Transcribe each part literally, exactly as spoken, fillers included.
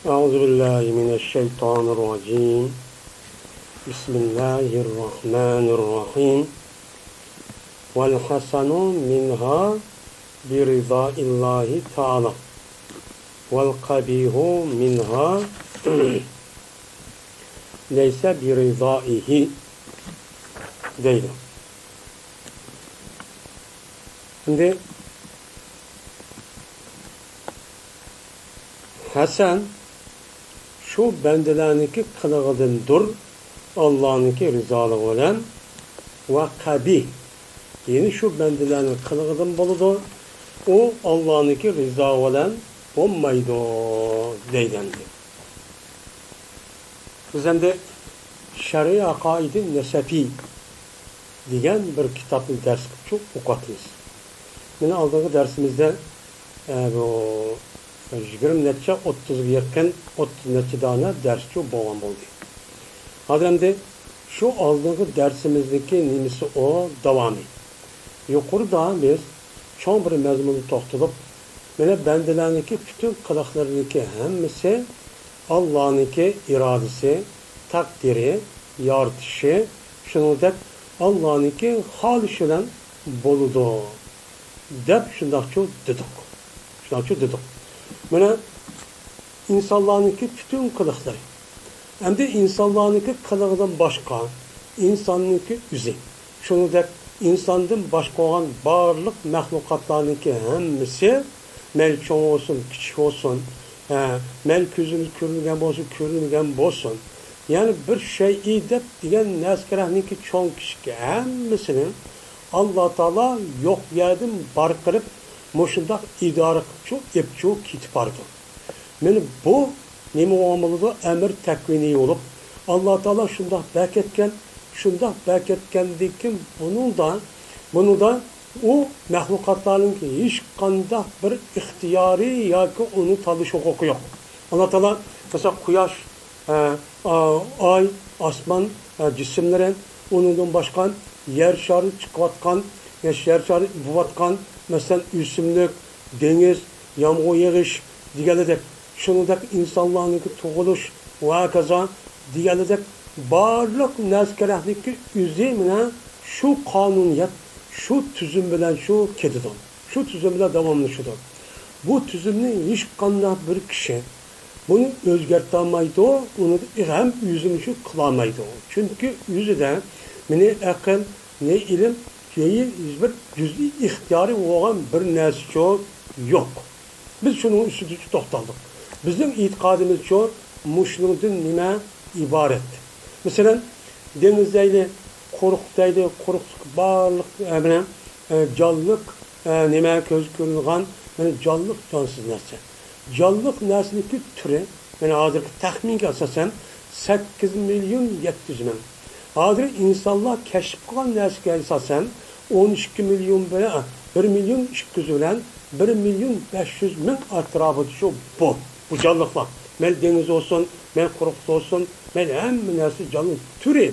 أعوذ بالله من الشيطان الرجيم. بسم الله الرحمن الرحيم. والحسن منها برضاء الله تعالى. والقبيح منها ليس برضائه دەيدۇ. ئەمدى ھەسەن شۇ بەندىلەرنىڭكى قىلىقىدىندۇر، ئاللانىڭكى رىزالىقى بىلەن، ۋە قەبىھ، يەنى شۇ بەندىلەرنىڭ قىلىقىدىن بولىدۇ، ئۇ ئاللانىڭكى رىزالىقى بىلەن بولمايدۇ دەيدۇ. بىز ئەمدى شەرئى ئەقائىدى نەسەفى دېگەن بىر كىتابنى دەرس قىلىپ ئوقۇۋاتىمىز. مانا ئالدىنقى دەرسىمىزدە، ئە، بۇ يىگىرمە نەچچە، ئوتتۇزغا يېقىن، ئوتتۇز نەچچە دانە دەرس بولغان بولدى. ھازىر ئەمدى شۇ ئالدىنقى دەرسىمىزنىڭكى نېمىسى ئۇ داۋامى. يۇقىرىدا بىز چوڭ بىر مەزمۇندا توختىلىپ، مانا بەندىلەرنىڭكى پۈتۈن قىلىقلىرىنىڭكى ھەممىسى ئاللانىڭكى ئىرادىسى، تەقدىرى، يارىتىشى، شۇنىڭدەك ئاللانىڭكى خالىشى بىلەن بولىدۇ، دەپ شۇنداقچۇ دېدۇق. شۇنداقچۇ دېدۇق. مانا ئىنسانلارنىڭكى پۈتۈن قىلىقلىرى. ئەمدى ئىنسانلارنىڭكى قىلىقىدىن باشقا، ئىنساننىڭكى ئۆزى، شۇنىڭدەك ئىنساندىن باشقا بولغان بارلىق مەخلۇقاتلارنىڭكى ھەممىسى، مەيلى چوڭ بولسۇن، كىچىك بولسۇن، ھە، مەيلى كۆزىمىز كۆرمىگەن بولسۇن، كۆرۈنمىگەن بولسۇن، يەنى بىر شەيئى دەپ دېگەن نەرسە-كەرەكنىڭكى چوڭ كىچىك ھەممىسىنى ئاللا تائالا يوق يەردىن بار قىلىپ، مۇشۇنداق ئىدارە قىلىپچۇ، ئېپچۇ كېتىپ بارىدۇ. مانا بۇ نېمە بولغان بولىدۇ؟ ئەمىر تەكۋىنىي بولۇپ، ئاللا تائالا شۇنداق بەركەتكەن، شۇنداق بەركەتكەندىن كېيىن بۇنىڭدا، بۇنىڭدا ئۇ مەخلۇقاتلارنىڭ ھېچقانداق بىر ئىختىيارى ياكى ئۇنى تاللىشى ھوقۇقى يوق. ئاللا تائالا، مەسىلەن، قۇياش، ئە، ئا-، ئاي، ئاسمان، ئە، جىسىملىرى، ئۇنىڭدىن باشقا يەر شارى چىقىۋاتقان، يا يەر شارى بوۋاتقان، مەسىلەن، ئۆسۈملۈك، دېڭىز، يامغۇر يېغىش دېگەنلىدەك، شۇنىڭدەك ئىنسانلارنىڭكى تۇغۇلۇش ۋە ھاكازا دېگەنلىدەك بارلىق نەرسە-كەرەكنىڭكى ئۆزى مانا شۇ قانۇنىيەت، شۇ تۈزۈم بىلەن شۇ كېتىدۇ. شۇ تۈزۈم بىلەن داۋاملىشىدۇ. بۇ تۈزۈمنى ھېچقانداق بىر كىشى بۇنى ئۆزگەرتەلمەيدۇ، ئۇنى ھەم ئۆزىمۇ قىلالمايدۇ. چۈنكى ئۆزىدە نى ئەقىل، نى ئىلىم، نى ھېچبىر جۈزئىي ئىختىيارى بولغان بىر نەرسىچۇ يوق. بىز شۇنىڭ ئۈستىدە توختالدۇق. بىزنىڭ ئېتىقادىمىزچۇ مۇشۇنىڭدىن نېمە ئىبارەت؟ مەسىلەن، دېڭىز دەيلى، قۇرۇق دەيلى، قۇرۇقلۇق بارلىق، ئە، بىلەن، ئە، جانلىق، ئە، نېمە كۆز كۆرۈنىدىغان، يەنى جانلىق، جانسىز نەرسە. جانلىق نەرسىنىڭكى تۈرى، يەنى ھازىرقى تەخمىنگە ئاساسەن، سەككىز مىليون يەتتە يۈز مىڭ. ھازىر ئىنسانلار كەشىپ قىلغان نەرسىگە ئاساسەن، ئون ئىككى مىليون بىلەن، بىر مىليون ئىككى يۈز بىلەن بىر مىليون بەش يۈز مىڭ ئەتراپىدا شۇ بۇ، بۇ جانلىقلار. مەيلى دېڭىز بولسۇن، مەيلى قۇرۇقلۇق بولسۇن، مەيلى ھەممە نەرسە جانلىق تۈرى.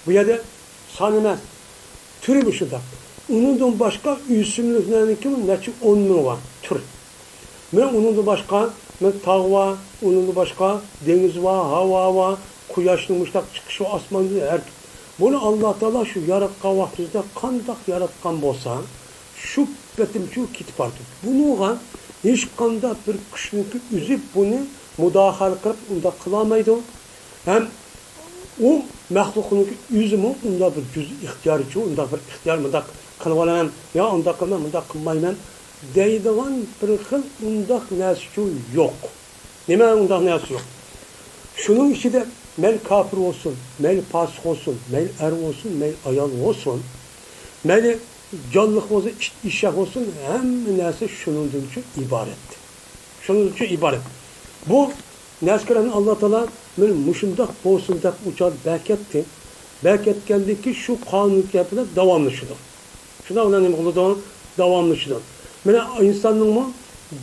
بۇ يەردە سان ئەمەس، تۈرى مۇشۇنداق. ئۇنىڭدىن باشقا ئۆسۈملۈكلەرنىڭكى نەچچە ئون مىڭ بار تۈر. مانا ئۇنىڭدىن باشقا، مانا تاغ بار، ئۇنىڭدىن باشقا دېڭىز بار، ھاۋا بار، قۇياشنىڭ مۇشۇنداق چىقىشى، ئاسماندا ھەرىكەت. بۇنى ئاللا تائالا شۇ ياراتقان ۋاقتىمىزدا قانداق ياراتقان بولسا، شۇ پېتىمچۇ كېتىپ بارىدۇ. بۇنىڭغا ھېچقانداق بىر كۈچنىڭكى ئۆزى بۇنى مۇداخىلە قىلىپ ئۇنداق قىلالمايدۇ. ھەم ئۇ مەخلۇقنىڭكى ئۆزىمۇ ئۇنداق بىر جۈزئىي ئىختىيارىچۇ، ئۇنداق بىر ئىختىيار، مۇنداق قىلىۋالىمەن، يا ئۇنداق قىلىمەن، مۇنداق قىلمايمەن دەيدىغان بىر خىل ئۇنداق نەرسىچۇ يوق. نېمە ئۇنداق نەرسە يوق؟ شۇنىڭ ئىچىدە مەيلى كاپىر بولسۇن، مەيلى پاسىق بولسۇن، مەيلى ئەر بولسۇن، مەيلى ئايال بولسۇن، مەيلى جانلىق بولسۇن، ئىت، ئېشەك بولسۇن، ھەممە نەرسە شۇنىڭدىنچۇ ئىبارەت. شۇنىڭدىنچۇ ئىبارەت. بۇ نەرسىلەرنى ئاللا تائالا مانا مۇشۇنداق بولسۇن دەپ ئۇچار بەركەتتى. بەركەتكەندىكى شۇ قانۇنىيەت بىلەن داۋاملىشىدۇ. شۇنداق بىلەن نېمە قىلىدۇ؟ داۋاملىشىدۇ. مانا ئىنساننىڭمۇ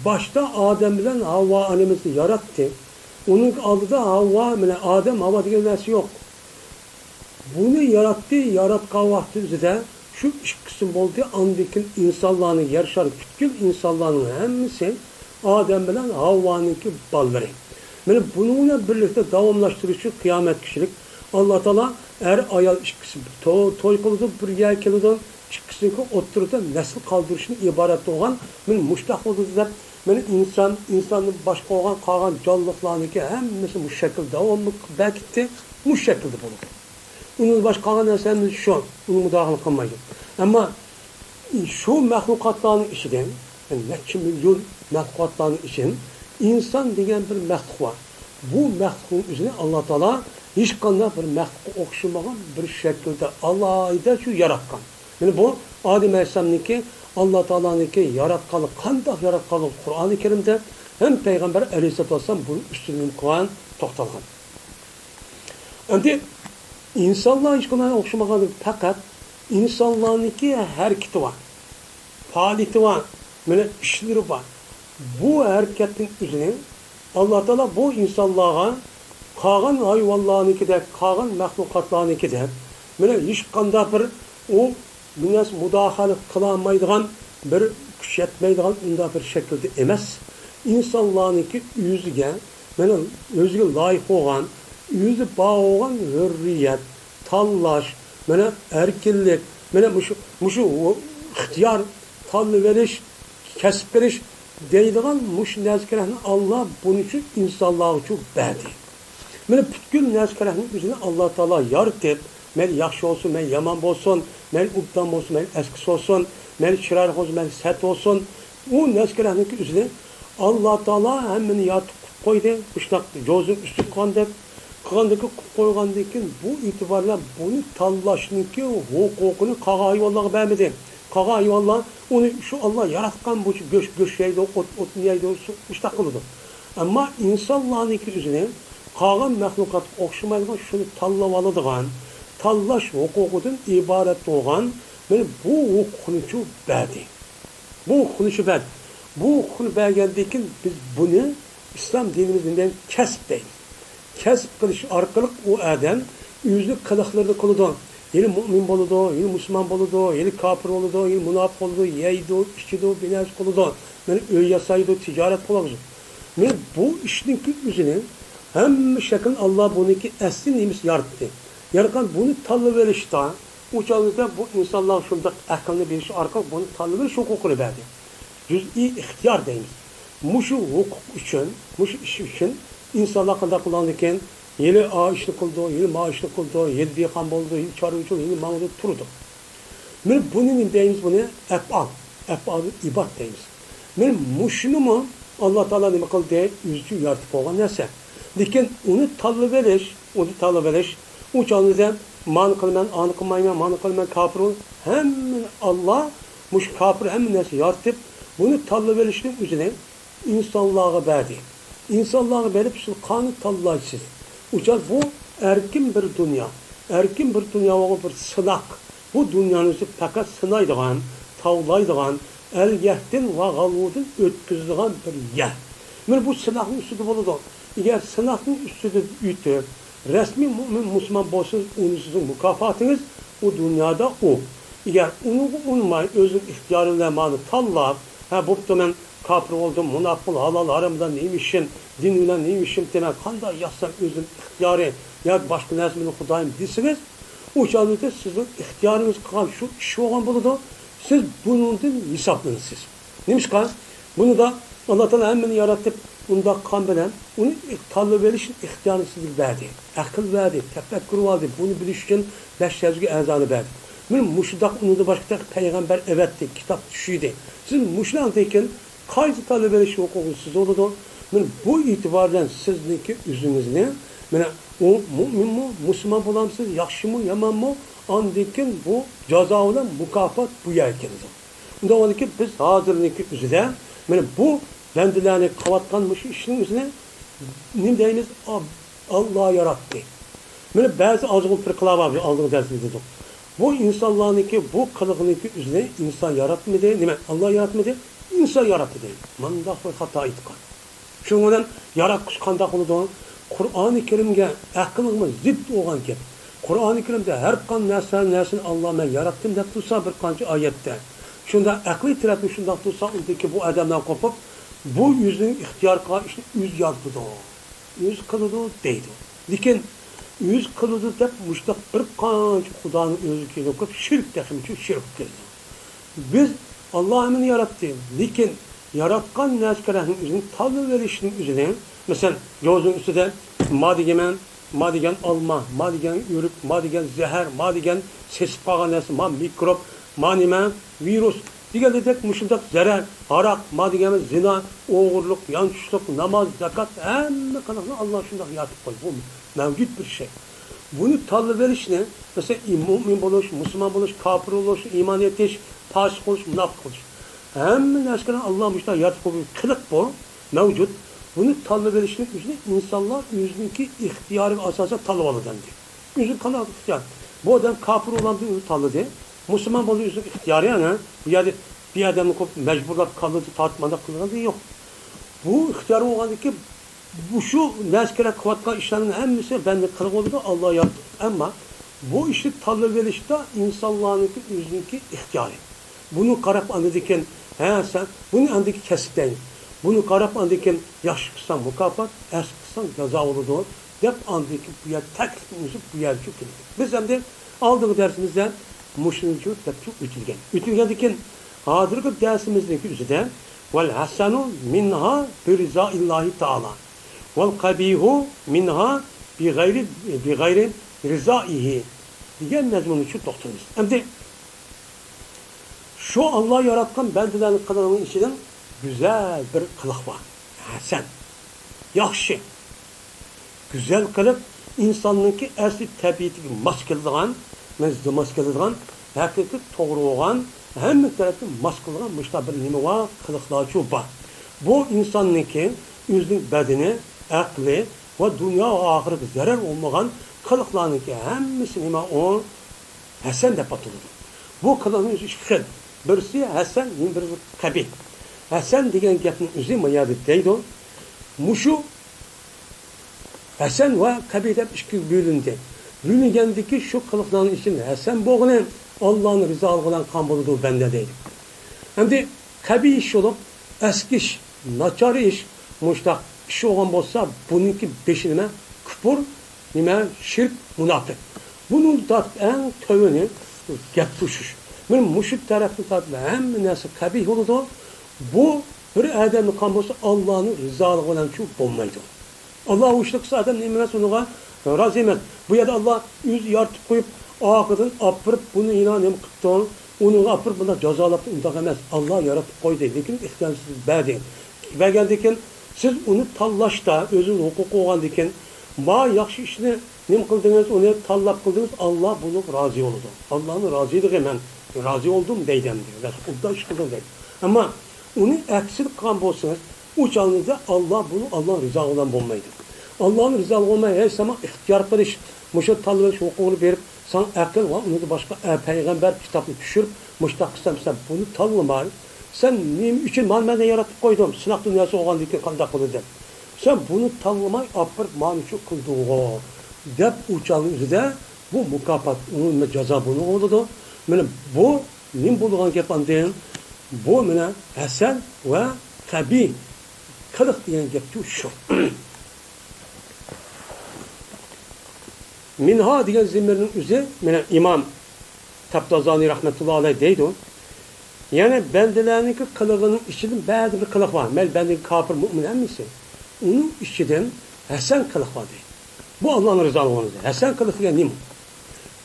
باشتا ئادەم بىلەن ھاۋا ئانىمىزنى ياراتتى. ئۇنىڭ ئالدىدا ھاۋا، مانا ئادەم، ھاۋا دېگەن نەرسە يوق. بۇنى ياراتتى، ياراتقان ۋاقتى ئۆزىدە شۇ ئىككى قىسىم بولدى. ئاندىن كېيىن ئىنسانلارنىڭ، يەر شارى پۈتكۈل ئىنسانلارنىڭ ھەممىسى ئادەم بىلەن ھاۋانىڭكى بالىلىرى. مانا بۇنىڭ بىلەن بىرلىكتە داۋاملاشتۇرۇشى قىيامەتكىچىلىك ئاللا تائالا ئەر ئايال ئىككىسى تو-، توي قىلىدۇ، بىر يەر كېلىدۇ، ئىككىسىنىڭكى ئوتتۇرىدا نەسىل قالدۇرۇشتىن ئىبارەت بولغان مانا مۇشتاق بولىدۇ دەپ، مانا ئىنسان، ئىنساندىن باشقا بولغان قالغان جانلىقلارنىڭكى ھەممىسى مۇشۇ شەكىلدە داۋاملىق بەركىتتى، مۇشۇ شەكىلدە بولىدۇ. ئۇنىڭدىن باشقا قالغان نەرسىلەرنى شۇ، ئۇنى مۇداخىلە قىلمايدۇ. ئەمما شۇ مەخلۇقاتلارنىڭ ئىچىدىن، نەچچە مىليون مەخلۇقاتلارنىڭ ئىچىدىن ئىنسان دېگەن بىر مەخلۇق بار. بۇ مەخلۇقنىڭ ئۆزىنى ئاللا تائالا ھېچقانداق بىر مەخلۇققا ئوخشىمىغان بىر شەكىلدە ئالاھىدە شۇ ياراتقان. يەنى بۇ ئادەم ئەلەيھىسسالامنىڭكى، ئاللا تائالانىڭكى ياراتقانلىقى، قانداق ياراتقانلىقى قۇرئانى كەرىمدە ھەم پەيغەمبەر ئەلەيھىسسالاتۇ ۋەسسالام بۇنىڭ ئۈستىدىن نېمە قىلغان؟ توختالغان. ئەمدى ئىنسانلار ھېچقانداق ئوخشىمىغان، پەقەت ئىنسانلارنىڭكى ھەرىكىتى بار، پائالىيىتى بار، مانا ئىشلىرى بار. بۇ ھەرىكەتنىڭ ئۆزىنى ئاللا تائالا بۇ ئىنسانلارغا قالغان ھايۋانلارنىڭكىدەك، قالغان مەخلۇقاتلارنىڭكىدەك، مانا ھېچقانداق بىر ئۇ بىر نەرسە مۇداخىلە قىلالمايدىغان، بىر كۈچ يەتمەيدىغان ئۇنداق بىر شەكىلدە ئەمەس. ئىنسانلارنىڭكى ئۆزىگە، مانا ئۆزىگە لايىق بولغان، ئۆزى بار بولغان ھۆررىيەت، تاللاش، مانا ئەركىنلىك، مانا مۇشۇ، مۇشۇ ئىختىيار، تاللىۋېلىش، كەسىپ قىلىش دەيدىغان مۇشۇ نەرسىلەرنى ئاللا بۇنى شۇ ئىنسانلارغىچۇ بەردى. مانا پۈتكۈل نەرسە-كەرەكنىڭ ئۆزىنى ئاللا تائالا يارىتىپ، مەيلى ياخشى بولسۇن، مەيلى يامان بولسۇن، مەيلى ئوبدان بولسۇن، مەيلى ئەسكىس بولسۇن، مەيلى چىرايلىق بولسۇن، مەيلى سەت بولسۇن، ئۇ نەرسە-كەرەكنىڭكى ئۆزىنى ئاللا تائالا ھەممىنى يارىتىپ قويدى. مۇشۇنداق جوزىنىڭ ئۈستىگە قىلغاندەك، قىلغاندىكى قىلىپ قويغاندىن كېيىن بۇ ئېتىبار بىلەن بۇنى تاللاشنىڭكى ھوقۇقىنى قالغان ھايۋانلارغا بەرمىدى. قالغان ھايۋانلار ئۇنى شۇ ئاللا ياراتقان بويىچە گۆش، گۆش يەيدۇ، ئوت، ئوتنى يەيدۇ، شۇ، مۇشۇنداق قىلىدۇ. ئەمما ئىنسانلارنىڭكى ئۆزىنى قالغان مەخلۇقاتقا ئوخشىمايدىغان، شۇنى تاللاۋالىدىغان، تاللاش ھوقۇقىدىن ئىبارەت بولغان، مانا بۇ ھوقۇقنىچۇ بەردى. بۇ ھوقۇقنىچۇ بەردى. بۇ ھوقۇقنى بەرگەندىن كېيىن بىز بۇنى ئىسلام دىنىمىزدا نېمە دەيمىز؟ كەسىپ دەيمىز. كەسىپ قىلىش ئارقىلىق ئۇ ئادەم ئۆزىنىڭ قىلىقلىرىنى قىلىدۇ. ھېلى مۇئمىن بولىدۇ، ھېلى مۇسۇلمان بولىدۇ، ھېلى كاپىر بولىدۇ، ھېلى مۇناپىق بولىدۇ، يەيدۇ، ئىچىدۇ، بىر نەرسە قىلىدۇ. مانا ئۆي ياسايدۇ، تىجارەت قىلىدۇ. مانا بۇ ئىشنىڭكى ئۆزىنى ھەممە شەكىلنى ئاللا بۇنىڭكى ئەسلى نېمىسى ياراتتى. ياراتقان بۇنى تاللىۋېلىشتا، ئۇ چاغدا بۇ ئىنسانلارغا شۇنداق ئەقىلنى بېرىش ئارقىلىق بۇنى تاللىۋېلىش ھوقۇقىنى بەردى. جۈزئىي ئىختىيار دەيمىز. مۇشۇ ھوقۇق ئۈچۈن، مۇشۇ ئىش ئۈچۈن ئىنسانلار قانداق قىلغاندىكىن، ھېلى ئا ئىشنى قىلىدۇ، ھېلى ما ئىشنى قىلىدۇ، ھېلى دېھقان بولىدۇ، ھېلى چارۋىچى، ھېلى ماڭىدۇ، تۇرىدۇ. مانا بۇنى نېمە دەيمىز؟ بۇنى ئەپئال، ئەپئال ئىباد دەيمىز. مانا مۇشۇنىمۇ ئاللا تائالا نېمە قىلدى؟ ئۆزىچە يارىتىپ قويغان نەرسە. لېكىن ئۇنى تاللىۋېلىش، ئۇنى تاللىۋېلىش، ئۇ چاغدا مانا قىلىمەن، ئانى قىلمايمەن، مانا قىلىمەن، كاپىر بول-، ھەممىنى ئاللا، مۇشۇ كاپىر ھەممە نەرسە يارىتىپ، بۇنى تاللىۋېلىشنىڭ ئۆزىنى ئىنسانلارغا بەردى. ئىنسانلارغا بېرىپ، سىز قانى تاللايسىز. ئۇ چاغ بۇ ئەركىن بىر دۇنيا. ئەركىن بىر دۇنيا بولغان بىر سىناق. بۇ دۇنيانى ئۆزى پەقەت سىنايدىغان، تاۋلايدىغان، ئەلگەكتىن ۋە غەلۋىدىن ئۆتكۈزىدىغان بىر يەر. مانا بۇ سىناقنىڭ ئۈستىدە بولىدۇ. ئەگەر سىناقنىڭ ئۈستىدىن ئۆتۈپ، رەسمىي مۇئمىن مۇسۇلمان بولسىڭىز، ئۇنى سىزنىڭ مۇكاپاتىڭىز ئۇ دۇنيادا ئۇ. ئەگەر ئۇنىڭغا ئۇنىماي، ئۆزىنىڭ ئىختىيارى بىلەن مانا تاللاپ، ھە، بوپتۇ، مەن كاپىر بولدۇم، مۇناپىق بولدۇم، ھالال ھارام بىلەن نېمە ئىشىم، دىن بىلەن نېمە ئىشىم، دېمەك، قانداق ياشىسام ئۆزۈم ئىختىيارى ياكى باشقا نەرسە مېنىڭ خۇدايىم دېسىڭىز، ئۇ چاغدا سىزنىڭ ئىختىيارىڭىز قىلغان شۇ ئىش بولغان بولىدۇ، سىز بۇنىڭدىن ھېسابلىنىسىز. نېمىشقا؟ بۇنىدا ئاللا تائالا ھەممىنى ياراتىپ، ئۇنداق قىلغان بىلەن ئۇنى تاللىۋېلىش ئىختىيارىنى سىزگە بەردى. ئەقىل بەردى، تەپەككۇر بەردى، بۇنى بىلىش ئۈچۈن بەش يۈزگە ئەزانى بەردى. مانا مۇشۇنداق ئۇنىڭدىن باشقا پەيغەمبەر ئەۋەتتى، كىتاب چۈشۈردى. سىز مۇشۇلاردىن كېيىن قايسى تاللىۋېلىش ھوقۇقى سىز بولىدۇ؟ مانا بۇ ئېتىبار بىلەن سىزنىڭكى ئۆزىڭىزنى، مانا ئۇ مۇئمىنمۇ، مۇسۇلمان بولامسىز، ياخشىمۇ، يامانمۇ، ئاندىن كېيىن بۇ جازا بىلەن مۇكاپات بۇ يەرگە كېلىدۇ. ئۇنداق بولغاندىكىن بىز ھازىرنىڭكى ئۆزىدە مانا بۇ بەندىلەرنى قىلىۋاتقان مۇشۇ ئىشنىڭ ئۆزىنى نېمە دەيمىز؟ ئا-، ئاللا ياراتتى. مانا بەزى ئازغۇن پىرقىلار بار، بىز ئالدىنقى دەرسىمىزدە دېدۇق. بۇ ئىنسانلارنىڭكى بۇ قىلىقىنىڭكى ئۆزىنى ئىنسان ياراتمىدى، نېمە، ئاللا ياراتمىدى، ئىنسان ياراتتى دەيدۇ. مانداق بىر خاتا ئېيتقان. شۇنىڭ بىلەن ياراتقۇچى قانداق بولىدۇ؟ قۇرئانى كەرىمگە، ئەقىلگىمۇ زىت بولغان گەپ. قۇرئانى كەرىمدە ھەر قانداق نەرسە، نەرسىنى ئاللا مەن ياراتتىم دەپ تۇرسا بىر قانچە ئايەتتە. شۇنداق ئەقلىي تەرەپتىن شۇنداق تۇرسا، ئۇندىكى بۇ ئادەملەر قوپۇپ، بۇ ئۆزىنىڭ ئىختىيار قىلغان ئىشنى ئۆزى يارىتىدۇ. ئۆزى قىلىدۇ دەيدۇ. لېكىن ئۆزى قىلىدۇ دەپ مۇشۇنداق بىر قانچە خۇدانى ئۆزىگە كېلىپ شىرك تېخىمۇ شىرك كېلىدۇ. بىز ئاللا ھەممىنى ياراتتى، لېكىن ياراتقان نەرسىلەرنىڭ ئۆزىنى تاللىۋېلىشنىڭ ئۆزىنى، مەسىلەن، يولنىڭ ئۈستىدە ما دېگەنمەن، ما دېگەن ئالما، ما دېگەن ئۆرۈك، ما دېگەن زەھەر، ما دېگەن سېسىپ قالغان نەرسە، ما مىكروب، ما نېمە، ۋىرۇس دېگەندەك مۇشۇنداق زەرەر، ھاراق، ما دېگەن زىنا، ئوغرىلىق، يانچۇقچىلىق، ناماز، زاكات، ھەممە قىلىقنى ئاللا شۇنداق يارىتىپ قويدى. بۇ مەۋجۇت بىر شەي. بۇنى تاللىۋېلىشنى، مەسىلەن، مۇئمىن بولۇش، مۇسۇلمان بولۇش، كاپىر بولۇش، ئىمان ئېيتىش، پاسىق بولۇش، مۇناپىق بولۇش، ھەممە نەرسىلەرنى ئاللا مۇشۇنداق يارىتىپ قويغان قىلىق بۇ، مەۋجۇت. بۇنى تاللىۋېلىشنىڭ ئۆزىنى ئىنسانلار ئۆزىنىڭكى ئىختىيارىغا ئاساسەن تاللىۋالىدۇ ئەمدى. ئۆزى قانداق ئىختىيار؟ بۇ ئادەم كاپىر بولامدۇ، ئۆزى تاللىدى. مۇسۇلمان بولدى، ئۆزىنىڭ ئىختىيارى، ئەنە. بۇ يەردە بىر ئادەمنى قويۇپ مەجبۇرلاپ كاللىدى تارتىپ مانداق قىلغىنى يوق. بۇ ئىختىيار بولغاندىكى مۇشۇ نەرسە كېرەك قىلىۋاتقان ئىشلارنىڭ ھەممىسى بەندە قىلغۇلىدۇ، ئاللا يارىتىدۇ. ئەمما بۇ ئىشنى تاللىۋېلىشتا ئىنسانلارنىڭكى ئۆزىنىڭكى ئىختىيارى. بۇنى قاراپ ئاندىن كېيىن، ھە، سەن بۇنى ئاندىن كېيىن كەسىپ دەيمىز. بۇنى قاراپ ئاندىن كېيىن ياخشى قىلساڭ مۇكاپات، ئەرز قىلساڭ جازا بولىدۇ، دەپ ئاندىن كېيىن بۇ يەر تەكلىپنى ئۆزى بۇ يەرگىچە كېلىدۇ. بىز ئەمدى ئالدىنقى دەرسىمىزدە مۇشۇنچە دەپچۇ ئۆتۈلگەن. ئۆتۈلگەندىن كېيىن ھازىرقى دەرسىمىزنىڭكى ئۆزىدە ۋەل ھەسەنۇ مىنھا بىرىزائىللاھى تائالا ۋەل قەبىھۇ مىنھا بىغەيرى، بىغەيرى رىزائىھى دېگەن مەزمۇننى شۇ توختىلىمىز. ئەمدى شۇ ئاللا ياراتقان بەندىلەرنىڭ قىلىقىنىڭ ئىچىدىن گۈزەل بىر قىلىق بار. ھەسەن. ياخشى. گۈزەل قىلىق ئىنساننىڭكى ئەسلى تەبىئىتىگە ماس كېلىدىغان، مەنزىلگە ماس كېلىدىغان، ھەقىقىي توغرا بولغان، ھەممە تەرەپكە ماس كېلىدىغان مۇشۇنداق بىر نېمە بار، قىلىقلارچۇ بار. بۇ ئىنساننىڭكى ئۆزىنىڭ بەدىنى، ئەقلى ۋە دۇنيا ۋە ئاخىرەتكە زەرەر بولمىغان قىلىقلارنىڭكى ھەممىسى نېمە ئۇ؟ ھەسەن دەپ ئاتىلىدۇ. بۇ قىلىقنىڭ ئۆزى ئىككى خىل. بىرسى ھەسەن، يەنە بىرسى قەبىھ. ھەسەن دېگەن گەپنىڭ ئۆزى ما يەردە دەيدۇ. مۇشۇ ھەسەن ۋە قەبىھ دەپ ئىككىگە بۆلۈندى. بۆلۈنگەندىكى شۇ قىلىقلارنىڭ ئىچىدىن ھەسەن بولغىنى ئاللانىڭ رىزالىقى بىلەن قان بولىدۇ بەندە دەيدۇ. ئەمدى قەبىھ ئىش بولۇپ، ئەسكى ئىش، ناچار ئىش، مۇشۇنداق ئىش بولغان بولسا، بۇنىڭكى بېشى نېمە؟ كۇپۇر، نېمە؟ شىرك، مۇناپىق. بۇنىڭدىن تارتىپ ئەڭ تۆۋىنى گەپ توشۇش. مانا مۇشۇ تەرەپتىن تارتىپ ھەممە نەرسە قەبىھ بولىدۇ. بۇ بىر ئادەمنى قان بولسا، ئاللانىڭ رىزالىقى بىلەنچۇ بولمايدۇ. ئاللا ھوشلۇق قىلسا، ئادەم نېمە ئەمەس، ئۇنىڭغا رازى ئەمەس. بۇ يەردە ئاللا ئۆزى يارىتىپ قويۇپ، ئارقىدىن ئاپىرىپ، بۇنى يەنە نېمە قىپتۇ، ئۇنىڭغا ئاپىرىپ بۇنداق جازالاپتۇ، ئۇنداق ئەمەس. ئاللا يارىتىپ قويدى، لېكىن ئىختىيارنى سىزگە بەردى. بەرگەندىن كېيىن سىز ئۇنى تاللاشتا، ئۆزىڭىز ھوقۇق بولغاندىن كېيىن، ما ياخشى ئىشنى نېمە قىلدىڭىز، ئۇنى تاللاپ قىلدىڭىز، ئاللا بۇنىڭغا رازى بولىدۇ. ئاللانىڭ رازىلىقى، مەن رازى بولدۇم دەيدۇ ئەمدى. بەس، ئوبدان ئىش قىلدىڭ دەيدۇ. ئەمما ئۇنى ئەكسىنى قىلغان بولسىڭىز، ئۇ چاغنىڭدا ئاللا بۇنى ئاللانىڭ رىزالىقى بىلەن بولمايدۇ. ئاللانىڭ رىزالىقى بولماي، ھەي، ساڭا ئىختىيار قىلىش، مۇشۇ تاللىۋېلىش ھوقۇقىنى بېرىپ، ساڭا ئەقىل ۋە ئۇنىڭدىن باشقا، ئە، پەيغەمبەر كىتابنى چۈشۈرۈپ، مۇشۇنداق قىلسام، سەن بۇنى تاللىماي، سەن نېمە ئۈچۈن مانا مەن يارىتىپ قويدۇم، سىناق دۇنياسى بولغاندىن كېيىن قانداق بولىدۇ دەپ. سەن بۇنى تاللىماي ئاپىرىپ مانا شۇ قىلدىڭغۇ دەپ ئۇ چاغنىڭ ئۆزىدە بۇ مۇكاپات، ئۇنىڭ جازا بۇنىڭغا بولىدۇ. مانا بۇ نېمە بولىدىغان گەپ ئاندىن؟ بۇ مانا ھەسەن ۋە قەبىھ قىلىق دېگەن گەپچۇ شۇ. مىنھا دېگەن زېمىرنىڭ ئۆزى، مانا ئىمام تەپتازانى رەھمەتۇللا ئەلەيھ دەيدۇ، يەنى بەندىلەرنىڭكى قىلىقىنىڭ ئىچىدىن بەزى بىر قىلىق بار. مەيلى بەندە كاپىر، مۆمىن ھەممىسى. ئۇنىڭ ئىچىدىن ھەسەن قىلىق بار دەيدۇ. بۇ ئاللانىڭ رىزالىقىنى. ھەسەن قىلىق دېگەن نېمە؟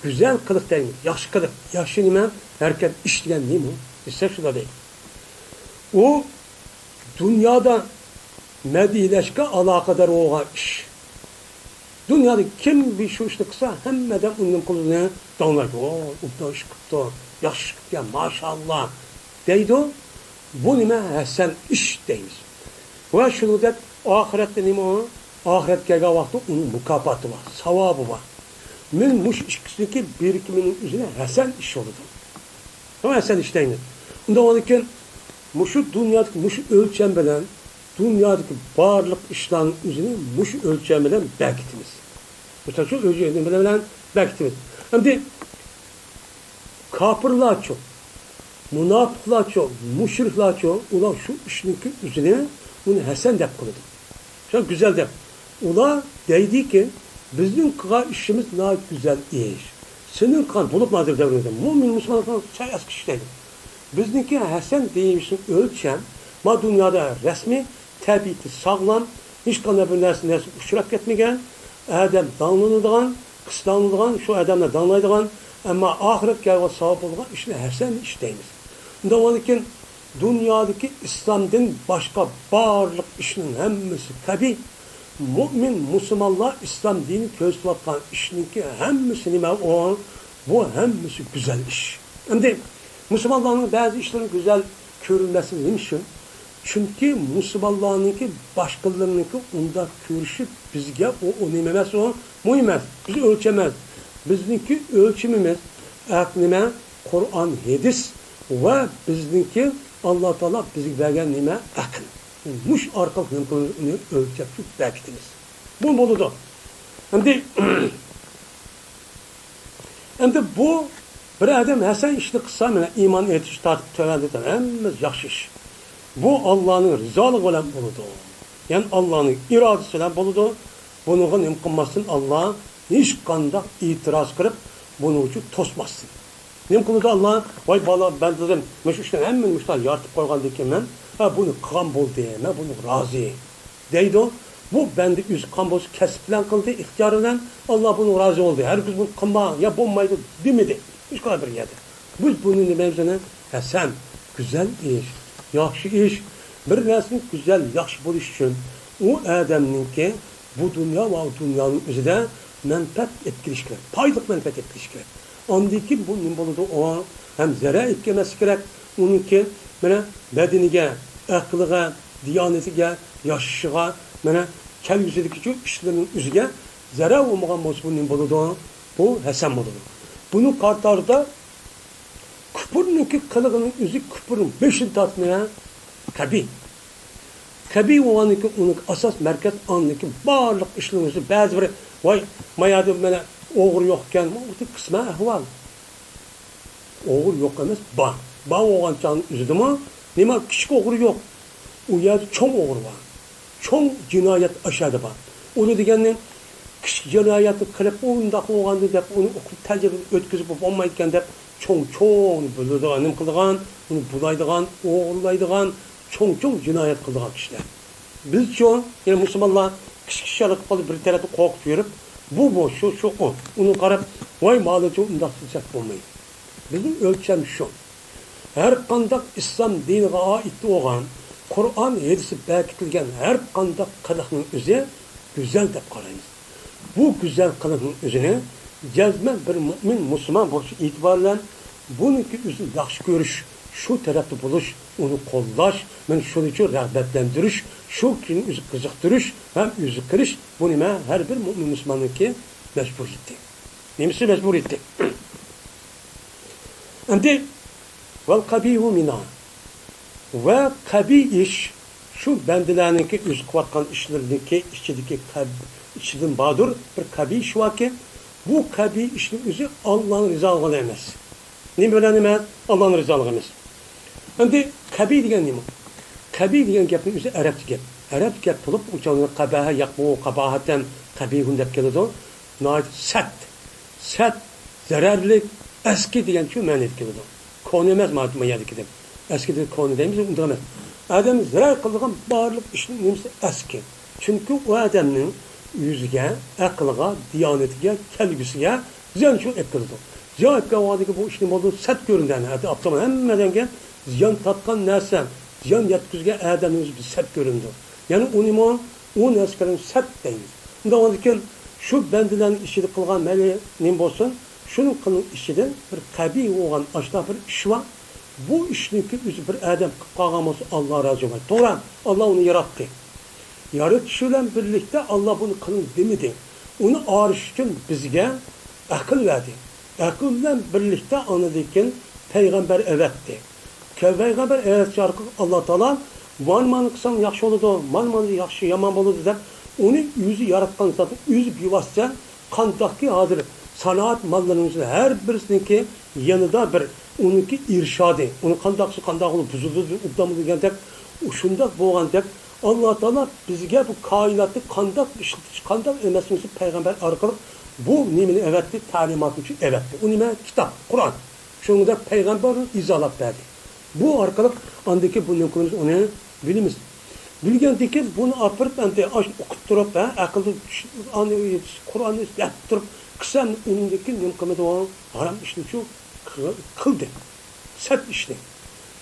گۈزەل قىلىق دەيمىز، ياخشى قىلىق، ياخشى نېمە؟ ھەرىكەت، ئىش دېگەن نېمە؟ دېسە شۇنداق دەيدۇ. ئۇ دۇنيادا مەدھىيەلەشكە ئالاقىدار بولغان ئىش. دۇنيادا كىم بىر شۇ ئىشنى قىلسا، ھەممە ئادەم ئۇنى نېمە قىلىدۇ، داڭلايدۇ. ۋوي، ئوبدان ئىش قىپتۇ، ياخشى ئىش قىپتىكەن، ماشائاللا دەيدۇ. بۇ نېمە؟ ھەسەن ئىش دەيمىز. ۋە شۇنىڭدەك ئاخىرەتتە نېمە ئۇ؟ ئاخىرەتكە كەلگەن ۋاقىتتا ئۇنىڭ مۇكاپاتى بار، ساۋابى بار. مانا مۇشۇ ئىككىسىنىڭكى بىرىكمىنىڭ ئۆزىنى ھەسەن ئىش بولىدۇ. تامام ھەسەن ئىش دەيمىز. ئۇنداق بولغاندىكىن مۇشۇ دۇنيادىكى مۇشۇ ئۆلچەم بىلەن دۇنيادىكى بارلىق ئىشلارنىڭ ئۆزىنى مۇشۇ ئۆلچەم بىلەن بەكىتىمىز. مۇشۇ ئۆلچەم بىلەن بەكىتىمىز. ئەمدى كاپىرلارچۇ، مۇناپىقلارچۇ، مۇشرىكلارچۇ، ئۇلار شۇ ئىشنىڭكى ئۆزىنى ئۇنى ھەسەن دەپ قىلىدۇ. شۇ گۈزەل دەپ. ئۇلار دەيدىكى، بىزنىڭ قىلغان ئىشىمىز ناھايىتى گۈزەل ئىش. سېنىڭ قىلغان، بولۇپمۇ ھازىر دەۋرىمىزدە مۆمىن مۇسۇلمانلار سەل ئەسكى ئىش دەيدۇ. بىزنىڭكى ھەسەن دېيىشنىڭ ئۆلچەم، ما دۇنيادا رەسمىي، تەبىئىتى ساغلام، ھېچقانداق بىر نەرسە، نەرسە ئۇچراپ كەتمىگەن، ئادەم داڭلىنىدىغان، قىستاڭلىدىغان، شۇ ئادەملەر داڭلايدىغان، ئەمما ئاخىرەتكە ۋە ساۋاب بولىدىغان ئىشنى ھەسەن ئىش دەيمىز. ئۇنداق بولغاندىكىن، دۇنيادىكى ئىسلامدىن باشقا بارلىق ئىشنىڭ ھەممىسى قەبىھ. مۆمىن مۇسۇلمانلار ئىسلام دىنى كۆرسىتىۋاتقان ئىشنىڭكى ھەممىسى نېمە ئۇ؟ بۇ ھەممىسى گۈزەل ئىش. ئەمدى مۇسۇلمانلارنىڭ بەزى ئىشلىرىنى گۈزەل كۆرۈلمەسلىكى نېمە ئۈچۈن؟ چۈنكى مۇسۇلمانلارنىڭكى باشقىلىرىنىڭكى ئۇنداق كۆرۈشى بىزگە ئۇ، ئۇ نېمە ئەمەس، ئۇ مۇھىم ئەمەس. بىز ئۆلچەمەس. بىزنىڭكى ئۆلچىمىمىز ئەق نېمە؟ قۇرئان، ھەدىس ۋە بىزنىڭكى ئاللا تائالا بىزگە بەرگەن نېمە؟ ئەقىل. مۇشۇ ئارقىلىق نېمە قىلىمىز؟ ئۇنى ئۆلچەپ بەكىتىمىز. بۇ بولىدۇ. ئەمدى ئەمدى بۇ بىر ئادەم ھەسەن ئىشنى قىلسا، مانا ئىمان ئېيتىش تارتىپ تۆۋەندە ھەممىسى ياخشى ئىش. بۇ ئاللانىڭ رىزالىقى بىلەن بولىدۇ. يەنى ئاللانىڭ ئىرادىسى بىلەن بولىدۇ. بۇنىڭغا نېمە قىلماستىن ئاللا ھېچقانداق ئېتىراز قىلىپ، بۇنىڭ ئۈچۈن توسماستىن. نېمە قىلىدۇ ئاللا؟ ۋاي بالا، بەندىلىرىم، مۇشۇ ئىشنى ھەممىنى مۇشۇنداق يارىتىپ قويغاندىكىن مەن، ھە، بۇنى قىلغان بولدى، مەن بۇنىڭغا رازى. دەيدۇ. بۇ بەندە ئۆزى قىلغان بولسا، كەسىپ بىلەن قىلدى، ئىختىيارى بىلەن، ئاللا بۇنىڭغا رازى بولدى. ھەرگىز بۇنى قىلما يا بولمايدۇ دېمىدى ھېچقانداق بىر يەردە. بىز بۇنى نېمە دەيمىز؟ ھەسەن، گۈزەل ئىش، ياخشى ئىش. بىر نەرسىنىڭ گۈزەل، ياخشى بولۇشى ئۈچۈن ئۇ ئادەمنىڭكى بۇ دۇنيا ۋە ئۇ دۇنيانىڭ ئۆزىدە مەنپەئەت ئېلىپ كېلىش كېرەك، پايدىلىق مەنپەئەت ئېلىپ كېلىش كېرەك. ئاندىن كېيىن بۇ نېمە بولىدۇ؟ ئۇ ھەم زەرەر ئېلىپ كەلمەسلىكى كېرەك. ئۇنىڭكى مانا بەدىنىگە، ئەقلىگە، دىيانىتىگە، ياشىشىغا، مانا كەلگۈسىدىكى شۇ ئىشلىرىنىڭ ئۆزىگە زەرەر بولمىغان بولسا، بۇ نېمە بولىدۇ؟ بۇ ھەسەن بولىدۇ. بۇنىڭ قاتارىدا كۇپۇرنىڭكى قىلىقىنىڭ ئۆزى كۇپۇرنىڭ بېشىنى تارتىدۇ، قەبىھ. قەبىھ بولغاندىن كېيىن ئۇنىڭ ئاساس مەركەز ئاندىن كېيىن بارلىق ئىشلىرىڭىزنى بەزى بىر، ۋاي، ما يەردە مانا ئوغرى يوق ئىكەن، بۇ قىسمەن ئەھۋال. ئوغرى يوق ئەمەس، بار. بار بولغان چاغنىڭ ئۆزىدىمۇ نېمە كىچىك ئوغرى يوق. ئۇ يەردە چوڭ ئوغرى بار. چوڭ جىنايەت ئاشۇ يەردە بار. ئۇنى دېگەننى كىچىك جىنايەتنى قىلىپ، ئۇنداق بولغاندا دەپ، ئۇنى ئوقۇپ تەجرىبە ئۆتكۈزۈپ بولمايدىكەن دەپ، چوڭ-چوڭ بىلىدىغان، نېمە قىلىدىغان، ئۇنى بۇلايدىغان، ئوغرىلايدىغان، چوڭ-چوڭ جىنايەت قىلىدىغان كىشىلەر. بىزچۇ، يەنى مۇسۇلمانلار كىچىك ئىشلارنى قىلىپ قالىدۇ، بىر تەرەپتە قورقۇپ يۈرۈپ، بۇ، بۇ، شۇ، شۇ، ئۇ. ئۇنى قاراپ، ۋاي، مالىچۇ ئۇنداق قىلساق بولمايدۇ. بىزنىڭ ئۆلچەم شۇ. ھەر قانداق ئىسلام دىنىغا ئائىت بولغان، قۇرئان ھەدىسى بەكىتىلگەن ھەر قانداق قىلىقنىڭ ئۆزى گۈزەل دەپ قارايمىز. بۇ گۈزەل قىلىقنىڭ ئۆزىنى جەزمەن بىر مۆمىن مۇسۇلمان بولۇش ئېتىبارى بىلەن بۇنىڭكى ئۆزىنى ياخشى كۆرۈش، شۇ تەرەپتە بولۇش، ئۇنى قوللاش، مانا شۇنىڭ ئۈچۈن رىغبەتلەندۈرۈش، شۇ كىشىنى ئۆزى قىزىقتۇرۇش ھەم ئۆزى قىلىش، بۇ نېمە؟ ھەر بىر مۆمىن مۇسۇلماننىڭكى مەجبۇرىيىتى. نېمىسى مەجبۇرىيىتى؟ ئەمدى، ۋەل قەبىھۇ مىنھا. ۋە قەبىھ ئىش، شۇ بەندىلەرنىڭكى ئۆزى قىلىۋاتقان ئىشلىرىنىڭكى ئىچىدىكى قەب-، ئىچىدىن باردۇر، بىر قەبىھ ئىش باركى، بۇ قەبىھ ئىشنىڭ ئۆزى ئاللانىڭ رىزالىقى ئەمەس. نېمە بىلەن ئەمەس؟ ئاللانىڭ رىزالىقى ئەمەس. ئەمدى قەبىھ دېگەن نېمە؟ قەبىھ دېگەن گەپنىڭ ئۆزى ئەرەبچە گەپ. ئەرەبچە گەپ بولۇپ، ئۇ چاغدا قەبەھە يەقبۇھۇ قەباھەتەن قەبىھۇن دەپ كېلىدۇ. ناھايىتى سەت. سەت، زەرەرلىك، ئەسكى دېگەنچۇ مەنىدە كېلىدۇ. كونا ئەمەس، ما، ما يەردىكىدەك. ئەسكى دېگەن كونا دەيمىز، ئۇنداق ئەمەس. ئادەم زەرەر قىلىدىغان بارلىق ئىشنىڭ نېمىسى ئەسكى. چۈنكى ئۇ ئادەمنىڭ ئۆزىگە، ئەقلىگە، دىيانىتىگە، كەلگۈسىگە زىيان شۇ ئەپ كېلىدۇ. زىيان ئەپ كەلگەندىن كېيىن بۇ ئىشنى بولدى سەت كۆرۈندى. ئەتە ئاپتومات ھەممىدەنگە زىيان تارتقان نەرسە، زىيان يەتكۈزگەن ئادەمنىڭ ئۆزى بىز سەت كۆرۈندى. يەنى ئۇنىمۇ، ئۇ نەرسىلەرنى سەت دەيمىز. ئۇنداق بولغاندىكىن شۇ بەندىلەرنىڭ ئىچىدە قىلغان مەيلى نېمە بولسۇن، شۇنىڭ قىلغان ئىچىدە بىر قەبىھ بولغان ئاشۇنداق بىر ئىش بار. بۇ ئىشنىڭكى ئۆزى بىر ئادەم قىلىپ قالغان بولسا، ئاللا رازى بولمايدۇ. توغرا، ئاللا ئۇنى ياراتتى. يارىتىشى بىلەن بىرلىكتە ئاللا بۇنى قىلىڭ دېمىدى. ئۇنى ئارىش ئۈچۈن بىزگە ئەقىل بەردى. ئەقىل بىلەن بىرلىكتە ئاندىن كېيىن پەيغەمبەر ئەۋەتتى. پەيغەمبەر ئەۋەتىش ئارقىلىق ئاللا تائالا مانا مانا قىلساڭ ياخشى بولىدۇ، مانا مانا ياخشى، يامان بولىدۇ دەپ ئۇنى ئۆزى ياراتقان زاتنى ئۆزى بىۋاسىتە قانداقكى ھازىر سانائەت ماللىرىنىڭ ئىچىدە ھەر بىرسىنىڭكى يېنىدا بىر ئۇنىڭكى ئىرشادى، ئۇنى قانداق قىلسا قانداق بولۇپ بۇزۇلىدۇ، ئوبدان بولىدۇ دېگەندەك، شۇنداق بولغاندەك ئاللا تائالا بىزگە بۇ كائىناتنى قانداق ئىشلىتىش، قانداق ئەمەس بولسا پەيغەمبەر ئارقىلىق بۇ نېمىنى ئەۋەتتى؟ تەلىماتنى ئەۋەتتى. ئۇ نېمە؟ كىتاب، قۇرئان. شۇنىڭدا پەيغەمبەر ئىزاھلاپ بەردى. بۇ ئارقىلىق ئاندىن كېيىن بۇ نېمە قىلىمىز؟ ئۇنى بىلىمىز. بىلگەندىن كېيىن بۇنى ئاپىرىپ، ئەمدى ئاشۇ ئوقۇپ تۇرۇپ، ھە، ئەقىلدە چۈش-، ئانى، قۇرئاننى ئۆگىتىپ تۇرۇپ قىلسا، ئۇنىڭدىن كېيىن نېمە قىلمىدى؟ ئۇ ھارام ئىشنىچۇ قىلدى. سەت ئىشنى.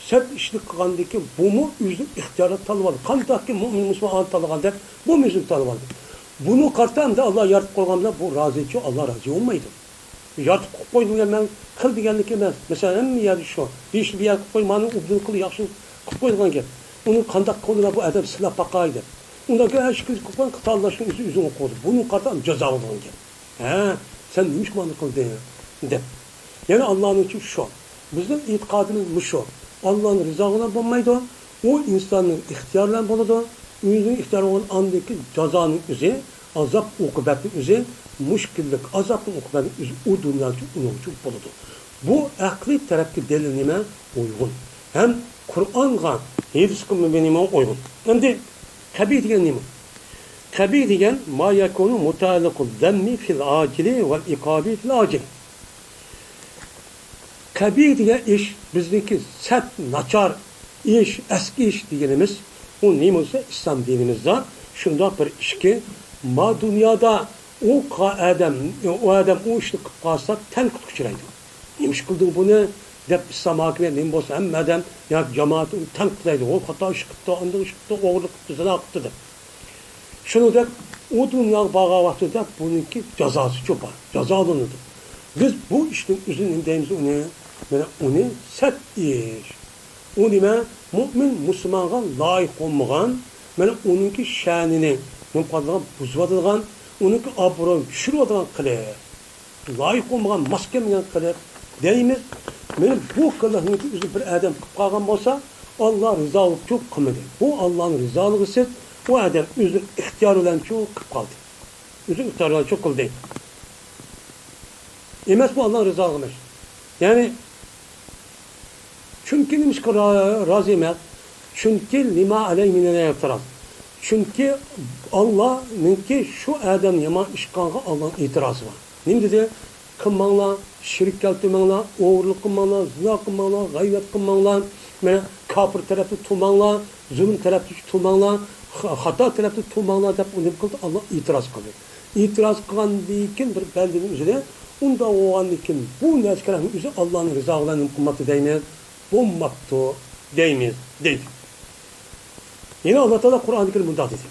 سەت ئىشنى قىلغاندىن كېيىن بۇمۇ ئۆزىنىڭ ئىختىيارىدا تاللىۋالدى. قانداقكى مۇئمىن مۇسۇلمان ئانى تاللىغاندەك، بۇمۇ ئۆزىنى تاللىۋالدى. بۇنى قارىتا ئەمدى ئاللا يارىتىپ قويغان بىلەن بۇ رازىچۇ، ئاللا رازى بولمايدۇ. يارىتىپ قويۇپ قويدۇم دېگەن مەن قىل دېگەنلىك ئەمەس. مەسىلەن، ھەممە يەردە شۇ. بىر ئىشنى بىر يەرگە قويۇپ قوي، مانا ئوبدان قىل، ياخشى قىلىپ قويىدىغان گەپ. ئۇنى قانداق قىلىدۇ بۇ ئادەم سىناپ باقاي دەپ. ئۇنداق گەپ، ھەر ئىككىلىسى قىلىپ قويغان، تاللاشنى ئۆزى ئۆزۈڭ قىلىدۇ. بۇنى قارىتا جازا بولىدىغان گەپ. ھە، سەن نېمىشقا مانا قىلدىڭ؟ دەپ. يەنە ئاللانىڭچۇ شۇ. بىزنىڭ ئېتىقادىمىز مۇشۇ. ئاللانىڭ رىزالىقى بىلەن بولمايدۇ. ئۇ ئىنساننىڭ ئىختىيارى بىلەن بولىدۇ. ئۆزىنىڭ ئىختىيارى بولغان ئاندىكى جازانىڭ ئۆزى، ئازاب ئوقۇبەتنىڭ ئۆزى، مۇشكىللىك ئازابنىڭ ئوقۇبەتنىڭ ئۆزى ئۇ دۇنياچۇ ئۇنىڭچۇ بولىدۇ. بۇ ئەقلىي تەرەپكە دەلىل نېمە؟ ئۇيغۇن. ھەم قۇرئانغا، ھەدىسكە نېمە؟ ئۇيغۇن. ئەمدى قەبىھ دېگەن نېمە؟ قەبىھ دېگەن ما يەكۇنۇ مۇتەئەللىقۇ زەممى فىل ئاجىلى ۋەل ئىقابى فىل ئاجىل. قەبىھ دېگەن ئىش بىزنىڭكى سەت، ناچار ئىش، ئەسكى ئىش دېگىنىمىز، ئۇ نېمە بولسا ئىسلام دىنىمىزدا شۇنداق بىر ئىشكى، ما دۇنيادا ئۇ قا-، ئادەم، ئۇ ئادەم ئۇ ئىشنى قىلىپ قالسا تەنقىدكە ئۇچرايدۇ. نېمە ئىش قىلدىڭ بۇنى؟ دەپ ئىسلام ھاكىمىيەت نېمە بولسا ھەممە ئادەم ياكى جامائەت ئۇنى تەنقىدلەيدۇ. ئۇ خاتا ئىش قىپتۇ، ئانداق ئىش قىپتۇ، ئوغرىلىق قىپتۇ، زىنا قىپتۇ دەپ. شۇنىڭدەك ئۇ دۇنياغا بارغان ۋاقتىدا بۇنىڭكى جازاسىچۇ بار، جازالىنىدۇ. بىز بۇ ئىشنىڭ ئۆزىنى نېمە دەيمىز ئۇنى؟ مانا ئۇنى سەت ئىش. ئۇ نېمە؟ مۇئمىن مۇسۇلمانغا لايىق بولمىغان، مانا ئۇنىڭكى شەنىنى نېمە قىلىدىغان، بۇزۇۋاتىدىغان، ئۇنىڭكى ئابرۇيىنى چۈشۈرۈۋاتىدىغان قىلىق. لايىق بولمىغان، ماس كەلمىگەن قىلىق دەيمىز. مانا بۇ قىلىقنىڭكى ئۆزىنى بىر ئادەم قىلىپ قالغان بولسا، ئاللا رىزا بولۇپچۇ قىلمىدى. بۇ ئاللانىڭ رىزالىقىسىز، ئۇ ئادەم ئۆزىنىڭ ئىختىيارى بىلەنچۇ قىلىپ قالدى. ئۆزىنىڭ ئىختىيارى بىلەنچۇ قىلدى. ئەمەس، بۇ ئاللانىڭ رىزالىقى ئەمەس. يەنى، چۈنكى نېمىشقا را-، رازى ئەمەس؟ چۈنكى لىما ئەلەيھى مىنەل ئېتىراز. چۈنكى ئاللانىڭكى شۇ ئادەمنى يامان ئىش قىلغانغا ئاللانىڭ ئېتىرازى بار. نېمە دېدى؟ قىلماڭلار، شېرىك كەلتۈرمەڭلار، ئوغرىلىق قىلماڭلار، زىنا قىلماڭلار، غەيۋەت قىلماڭلار، مانا كاپىر تەرەپتە تۇرماڭلار، زۇلۇم تەرەپتە تۇرماڭلار، خا-، خاتا تەرەپتە تۇرماڭلار دەپ ئۇ نېمە قىلدى؟ ئاللا ئېتىراز قىلدى. ئېتىراز قىلغاندىن كېيىن بىر بەندىنىڭ ئۆزىدە ئۇنداق بولغاندىن كېيىن بۇ نەرسىلەرنىڭ ئۆزى ئاللانىڭ رىزا بىلەن نېمە قىلماپتۇ دەيمىز؟ بولماپتۇ دەيمىز، دەيدۇ. يەنە ئاللا تائالا قۇرئانى كەرىم مۇنداق دېدى.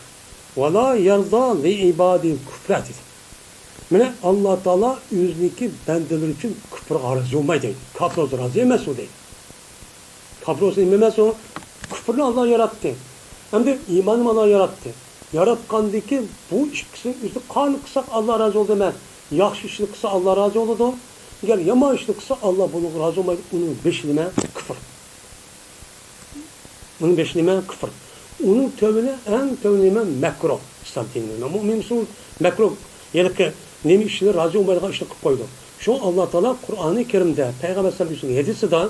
ۋەلا يەرزا لىئىبادىل كۇفرا دېدى. مانا ئاللا تائالا ئۆزىنىڭكى بەندىلىرى ئۈچۈن كۇپرغا رازى بولمايدۇ دەيدۇ. كاپىر بولسا رازى ئەمەس ئۇ دەيدۇ. كاپىر بولسا نېمە ئەمەس ئۇ؟ كۇپرنى ئاللا ياراتتى. ئەمدى ئىماننى ئاللا ياراتتى. ياراتقاندىن كېيىن بۇ ئىككىسىنىڭ ئۆزىدە قانى قىلساق ئاللا رازى بولدى دېمەس. ياخشى ئىشنى قىلسا ئاللا رازى بولىدۇ. ئەگەر يامان ئىشنى قىلسا ئاللا بۇنىڭغا رازى بولمايدۇ. ئۇنىڭ بېشى نېمە؟ كۇفر. ئۇنىڭ بېشى نېمە؟ كۇفر. ئۇنىڭ تۆۋىنى، ئەڭ تۆۋىنى نېمە؟ مەكرۇھ. ئىسلام دىنىدا مۇئمىن مۇسۇلمان مەكرۇھ. ھېلىقى نېمە ئىشنى، رازى بولمايدىغان ئىشنى قىلىپ قويىدۇ. شۇڭا ئاللا تائالا قۇرئانى كەرىمدە، پەيغەمبەر سەللەللاھۇ ئەلەيھى ۋەسەللەم ھەدىسىدا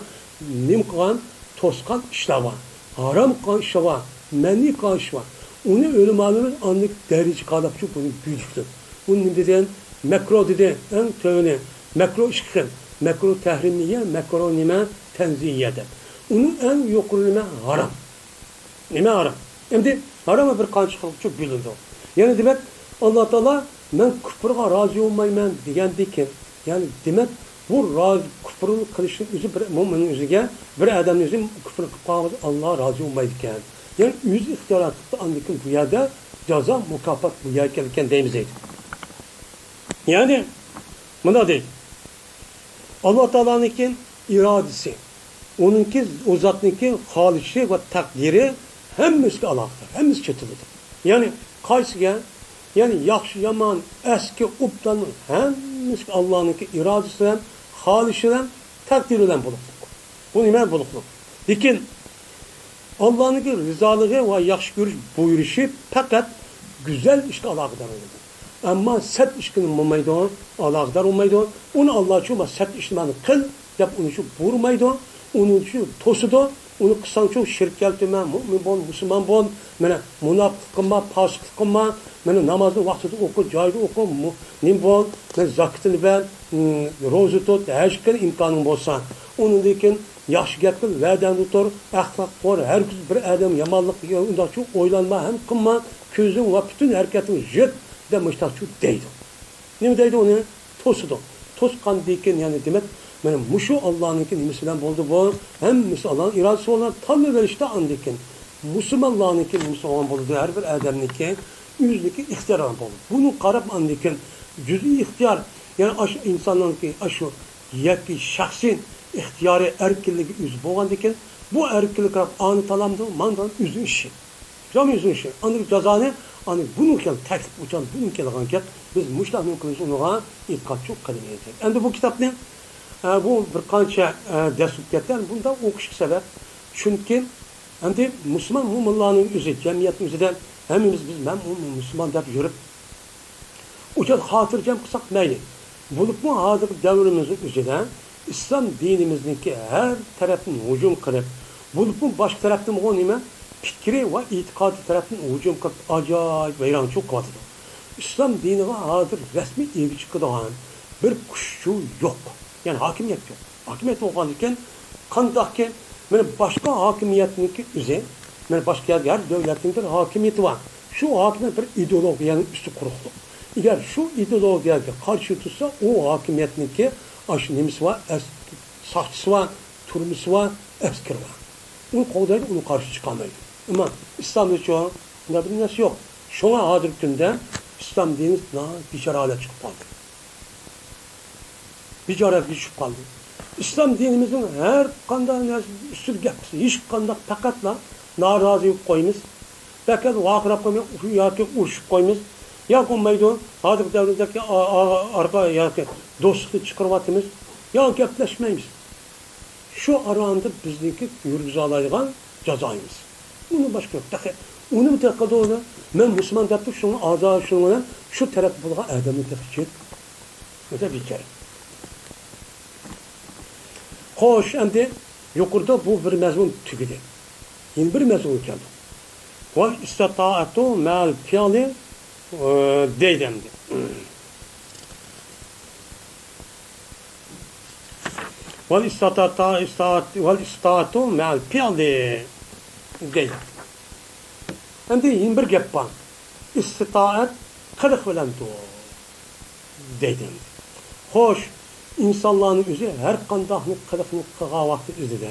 نېمە قىلغان؟ توسقان ئىشلار بار. ھارام قىلغان ئىشلار بار. مەنئى قىلغان ئىش بار. ئۇنى ئۆلىمالىرىمىز ئاندىن دەرىجە قاراپچۇ بۇنى بۆلۈپتۇ. ئۇنى نېمە دېگەن؟ مەكرۇھ دېدى، ئەڭ تۆۋىنى. مەكرۇھ ئىككى خىل. مەكرۇھ تەھرىمىيە، مەكرۇھ نېمە؟ تەنزىھىيە دەپ. ئۇنىڭ ئەڭ يۇقىرى نېمە؟ ھارام. نېمە ھارام؟ ئەمدى ھارام بىر قانچە خىلچە بۆلۈنىدۇ. يەنى دېمەك، ئاللا تائالا مەن كۇپرغا رازى بولمايمەن دېگەندىكىن، يەنى دېمەك، بۇ راز-، كۇپرنى قىلىشنىڭ ئۆزى بىر مۇئمىننىڭ ئۆزىگە، بىر ئادەمنىڭ ئۆزى كۇپر قىلىپ قالغان بولسا ئاللا رازى بولمايدىكەن. يەنى ئۆزى ئىختىيار قىلىپتۇ، ئاندىن كېيىن بۇ يەردە جازا، مۇكاپات بۇ يەرگە كەلگەن دەيمىز دەيدۇ. يەنى مۇنداق دەيدۇ. ئاللا تائالانىڭكى ئىرادىسى، ئۇنىڭكى، ئۇ زاتنىڭكى خالىشى ۋە تەقدىرى ھەممىسىگە ئالاقىدار، ھەممىسى چېتىلىدۇ. يەنى قايسىگە؟ يەنى ياخشى، يامان، ئەسكى، ئوبداننىڭ ھەممىسىگە ئاللانىڭكى ئىرادىسى بىلەن، خالىشى بىلەن، تەقدىرى بىلەن بولۇقلۇق. بۇ نېمە بولۇقلۇق؟ لېكىن ئاللانىڭكى رىزالىقى ۋە ياخشى كۆرۈش بۇيرۇشى پەقەت گۈزەل ئىشقا ئالاقىدار بولىدۇ. ئەمما سەت ئىشقا نېمە بولمايدۇ؟ ئالاقىدار بولمايدۇ. ئۇنى ئاللا شۇ سەت ئىشنى مانا قىل دەپ ئۇنى شۇ بۇيرۇمايدۇ. ئۇنى شۇ توسىدۇ. ئۇنى قىلساڭچۇ، شىرك كەلتۈرمە، مۇئمىن بول، مۇسۇلمان بول، مانا، مۇناپىقلىق قىلما، پاسىقلىق قىلما، مانا، نامازنى ۋاقتىدا ئوقۇ، جايىدا ئوقۇ، مۇ-، نېمە بول، مانا، زاكىتىنى بەر، ئىم، روزا تۇت، ھەج قىل، ئىمكانىڭ بولسا. ئۇنىڭدىن كېيىن ياخشى گەپ قىل، ۋەدەڭدە تۇر، ئەخلاق قور، ھەرگىز بىر ئادەم يامانلىق، ئۇنداقچۇ ئويلانما ھەم قىلما، كۆزۈڭ ۋە پۈتۈن ھەرىكەتىڭ يىرت، دەپ مۇشتاقچۇ دەيدۇ. نېمە دەيدۇ ئۇنى؟ توسىدۇ. توسقاندىن كېيىن يەنە دېمەك، مانا مۇشۇ ئاللانىڭكى نېمىسى بىلەن بولدى بۇ؟ ھەممىسى ئاللانىڭ ئىرادىسى بولغان تاللىۋېلىشتا ئاندىن كېيىن مۇسۇلمانلارنىڭكى نېمىسى بولغان بولىدۇ؟ ھەر بىر ئادەمنىڭكى ئۆزىنىڭكى ئىختىيارى بولىدۇ. بۇنى قاراپ ئاندىن كېيىن جۈزئىي ئىختىيار، يەنى ئاشۇ ئىنساننىڭكى ئاشۇ يەككە شەخسىي ئىختىيارى، ئەركىنلىكى ئۆزى بولغاندىن كېيىن بۇ ئەركىنلىك ئانى تالامدۇ، ماندۇ ئۆزىنىڭ ئىشى. جامى ئۆزىنىڭ ئىشى. ئاندىن جازانى، ئاندىن بۇنىڭ كەل تەكلىپ ئۇچان بۇنىڭ كەلگەن گەپ. بىز مۇشۇلارنى قىلىش ئۇنىڭغا ئېتىقاد چوق قىلىمىز. ئەمدى بۇ كىتابنى، ئە، بۇ بىر قانچە، ئە، دەرس بولۇپ كەتتى. ئەمدى بۇندا ئوقۇشقا سەۋەب. چۈنكى ئەمدى مۇسۇلمان مۇمىنلارنىڭ ئۆزى، جەمئىيەتنىڭ ئۆزىدە ھەممىمىز بىز مەن مۇ-، مۇسۇلمان دەپ يۈرۈپ، ئۇچۇر خاتىرجەم قىلساق مەيلى. بولۇپمۇ ھازىرقى دەۋرىمىزنىڭ ئۆزىدە ئىسلام دىنىمىزنىڭكى ھەر تەرەپتىن ھۇجۇم قىلىپ، بولۇپمۇ باشقا تەرەپتىنمۇ نېمە پىكرى ۋە ئېتىقادى تەرەپتىن ھۇجۇم قىلىپ، ئاجايىپ ۋەيرانچىلىق قىلىۋاتىدۇ. ئىسلام دىنىغا ھازىر رەسمىي ئىگە چىقىدىغان بىر كۈچچۇ يوق. يەنى ھاكىمىيەت يوق. ھاكىمىيەت بولغاندىكىن قانداقكى، مانا باشقا ھاكىمىيەتنىڭكى ئۆزى، مانا باشقا يەردە ھەر دۆلەتنىڭ بىر ھاكىمىيىتى بار. شۇ ھاكىمىيەت بىر ئىدېئولوگىيەنىڭ ئۈستى قۇرۇقلۇق. ئەگەر شۇ ئىدېئولوگىيەگە قارشى تۇرسا، ئۇ ھاكىمىيەتنىڭكى ئاشۇ نېمىسى بار، ئەس-، ساقچىسى بار، تۈرمىسى بار، ئەسكىرى بار. ئۇنى قوغدايدۇ، ئۇنى قارشى چىقالمايدۇ. ئەمما ئىسلامدىچۇ ئۇنداق بىر نەرسە يوق. شۇڭا ھازىرقى كۈندە ئىسلام دىنى ناھايىتى بىچارە ھالەتكە چىقىپ قالدى. بىچارىلىككە چۈشۈپ قالدى. ئىسلام دىنىمىزنىڭ ھەر قانداق نەرسە ئۈستىدە گەپ قىلسا، ھېچقانداق، پەقەتلا نارازى بولۇپ قويىمىز. پەقەت ۋارقىراپ قويماي، ياكى ئۇرۇشۇپ قويىمىز. يا بولمايدۇ، ھازىرقى دەۋردىكى ئا-، ئا-، ئارقا ياكى دوستلۇقنى چىقىرىۋاتىمىز، يا گەپلەشمەيمىز. شۇ ئاراندا بىزنىڭكى يۈرگۈزەلەيدىغان جازايىمىز. ئۇنى باشقا يوق. تېخى ئۇنىمۇ تېخى قىلدى ئۇنى. مەن مۇسۇلمان دەپتۇ، شۇڭا ئازا شۇنىڭ بىلەن شۇ تەرەپ بولغان ئادەمنى تېخى چېت. مەسىلەن، بىچارە. خوش، ئەمدى يۇقىرىدا بۇ بىر مەزمۇن تۈگىدى. يەنە بىر مەزمۇن كەلدى. ۋەل ئىستىتائەتۇ مەل پىئلى، ئى، دەيدۇ ئەمدى. ۋەل ئىستىتائەتۇ، ۋەل ئىستىتائەتۇ مەل پىئلى دەيدۇ. ئەمدى يەنە بىر گەپ بار. ئىستىتائەت قىلىق بىلەن تۇر دەيدۇ. خوش، ئىنسانلارنىڭ ئۆزى ھەر قانداقنى قىلىقنى قىلغان ۋاقتى ئۆزىدە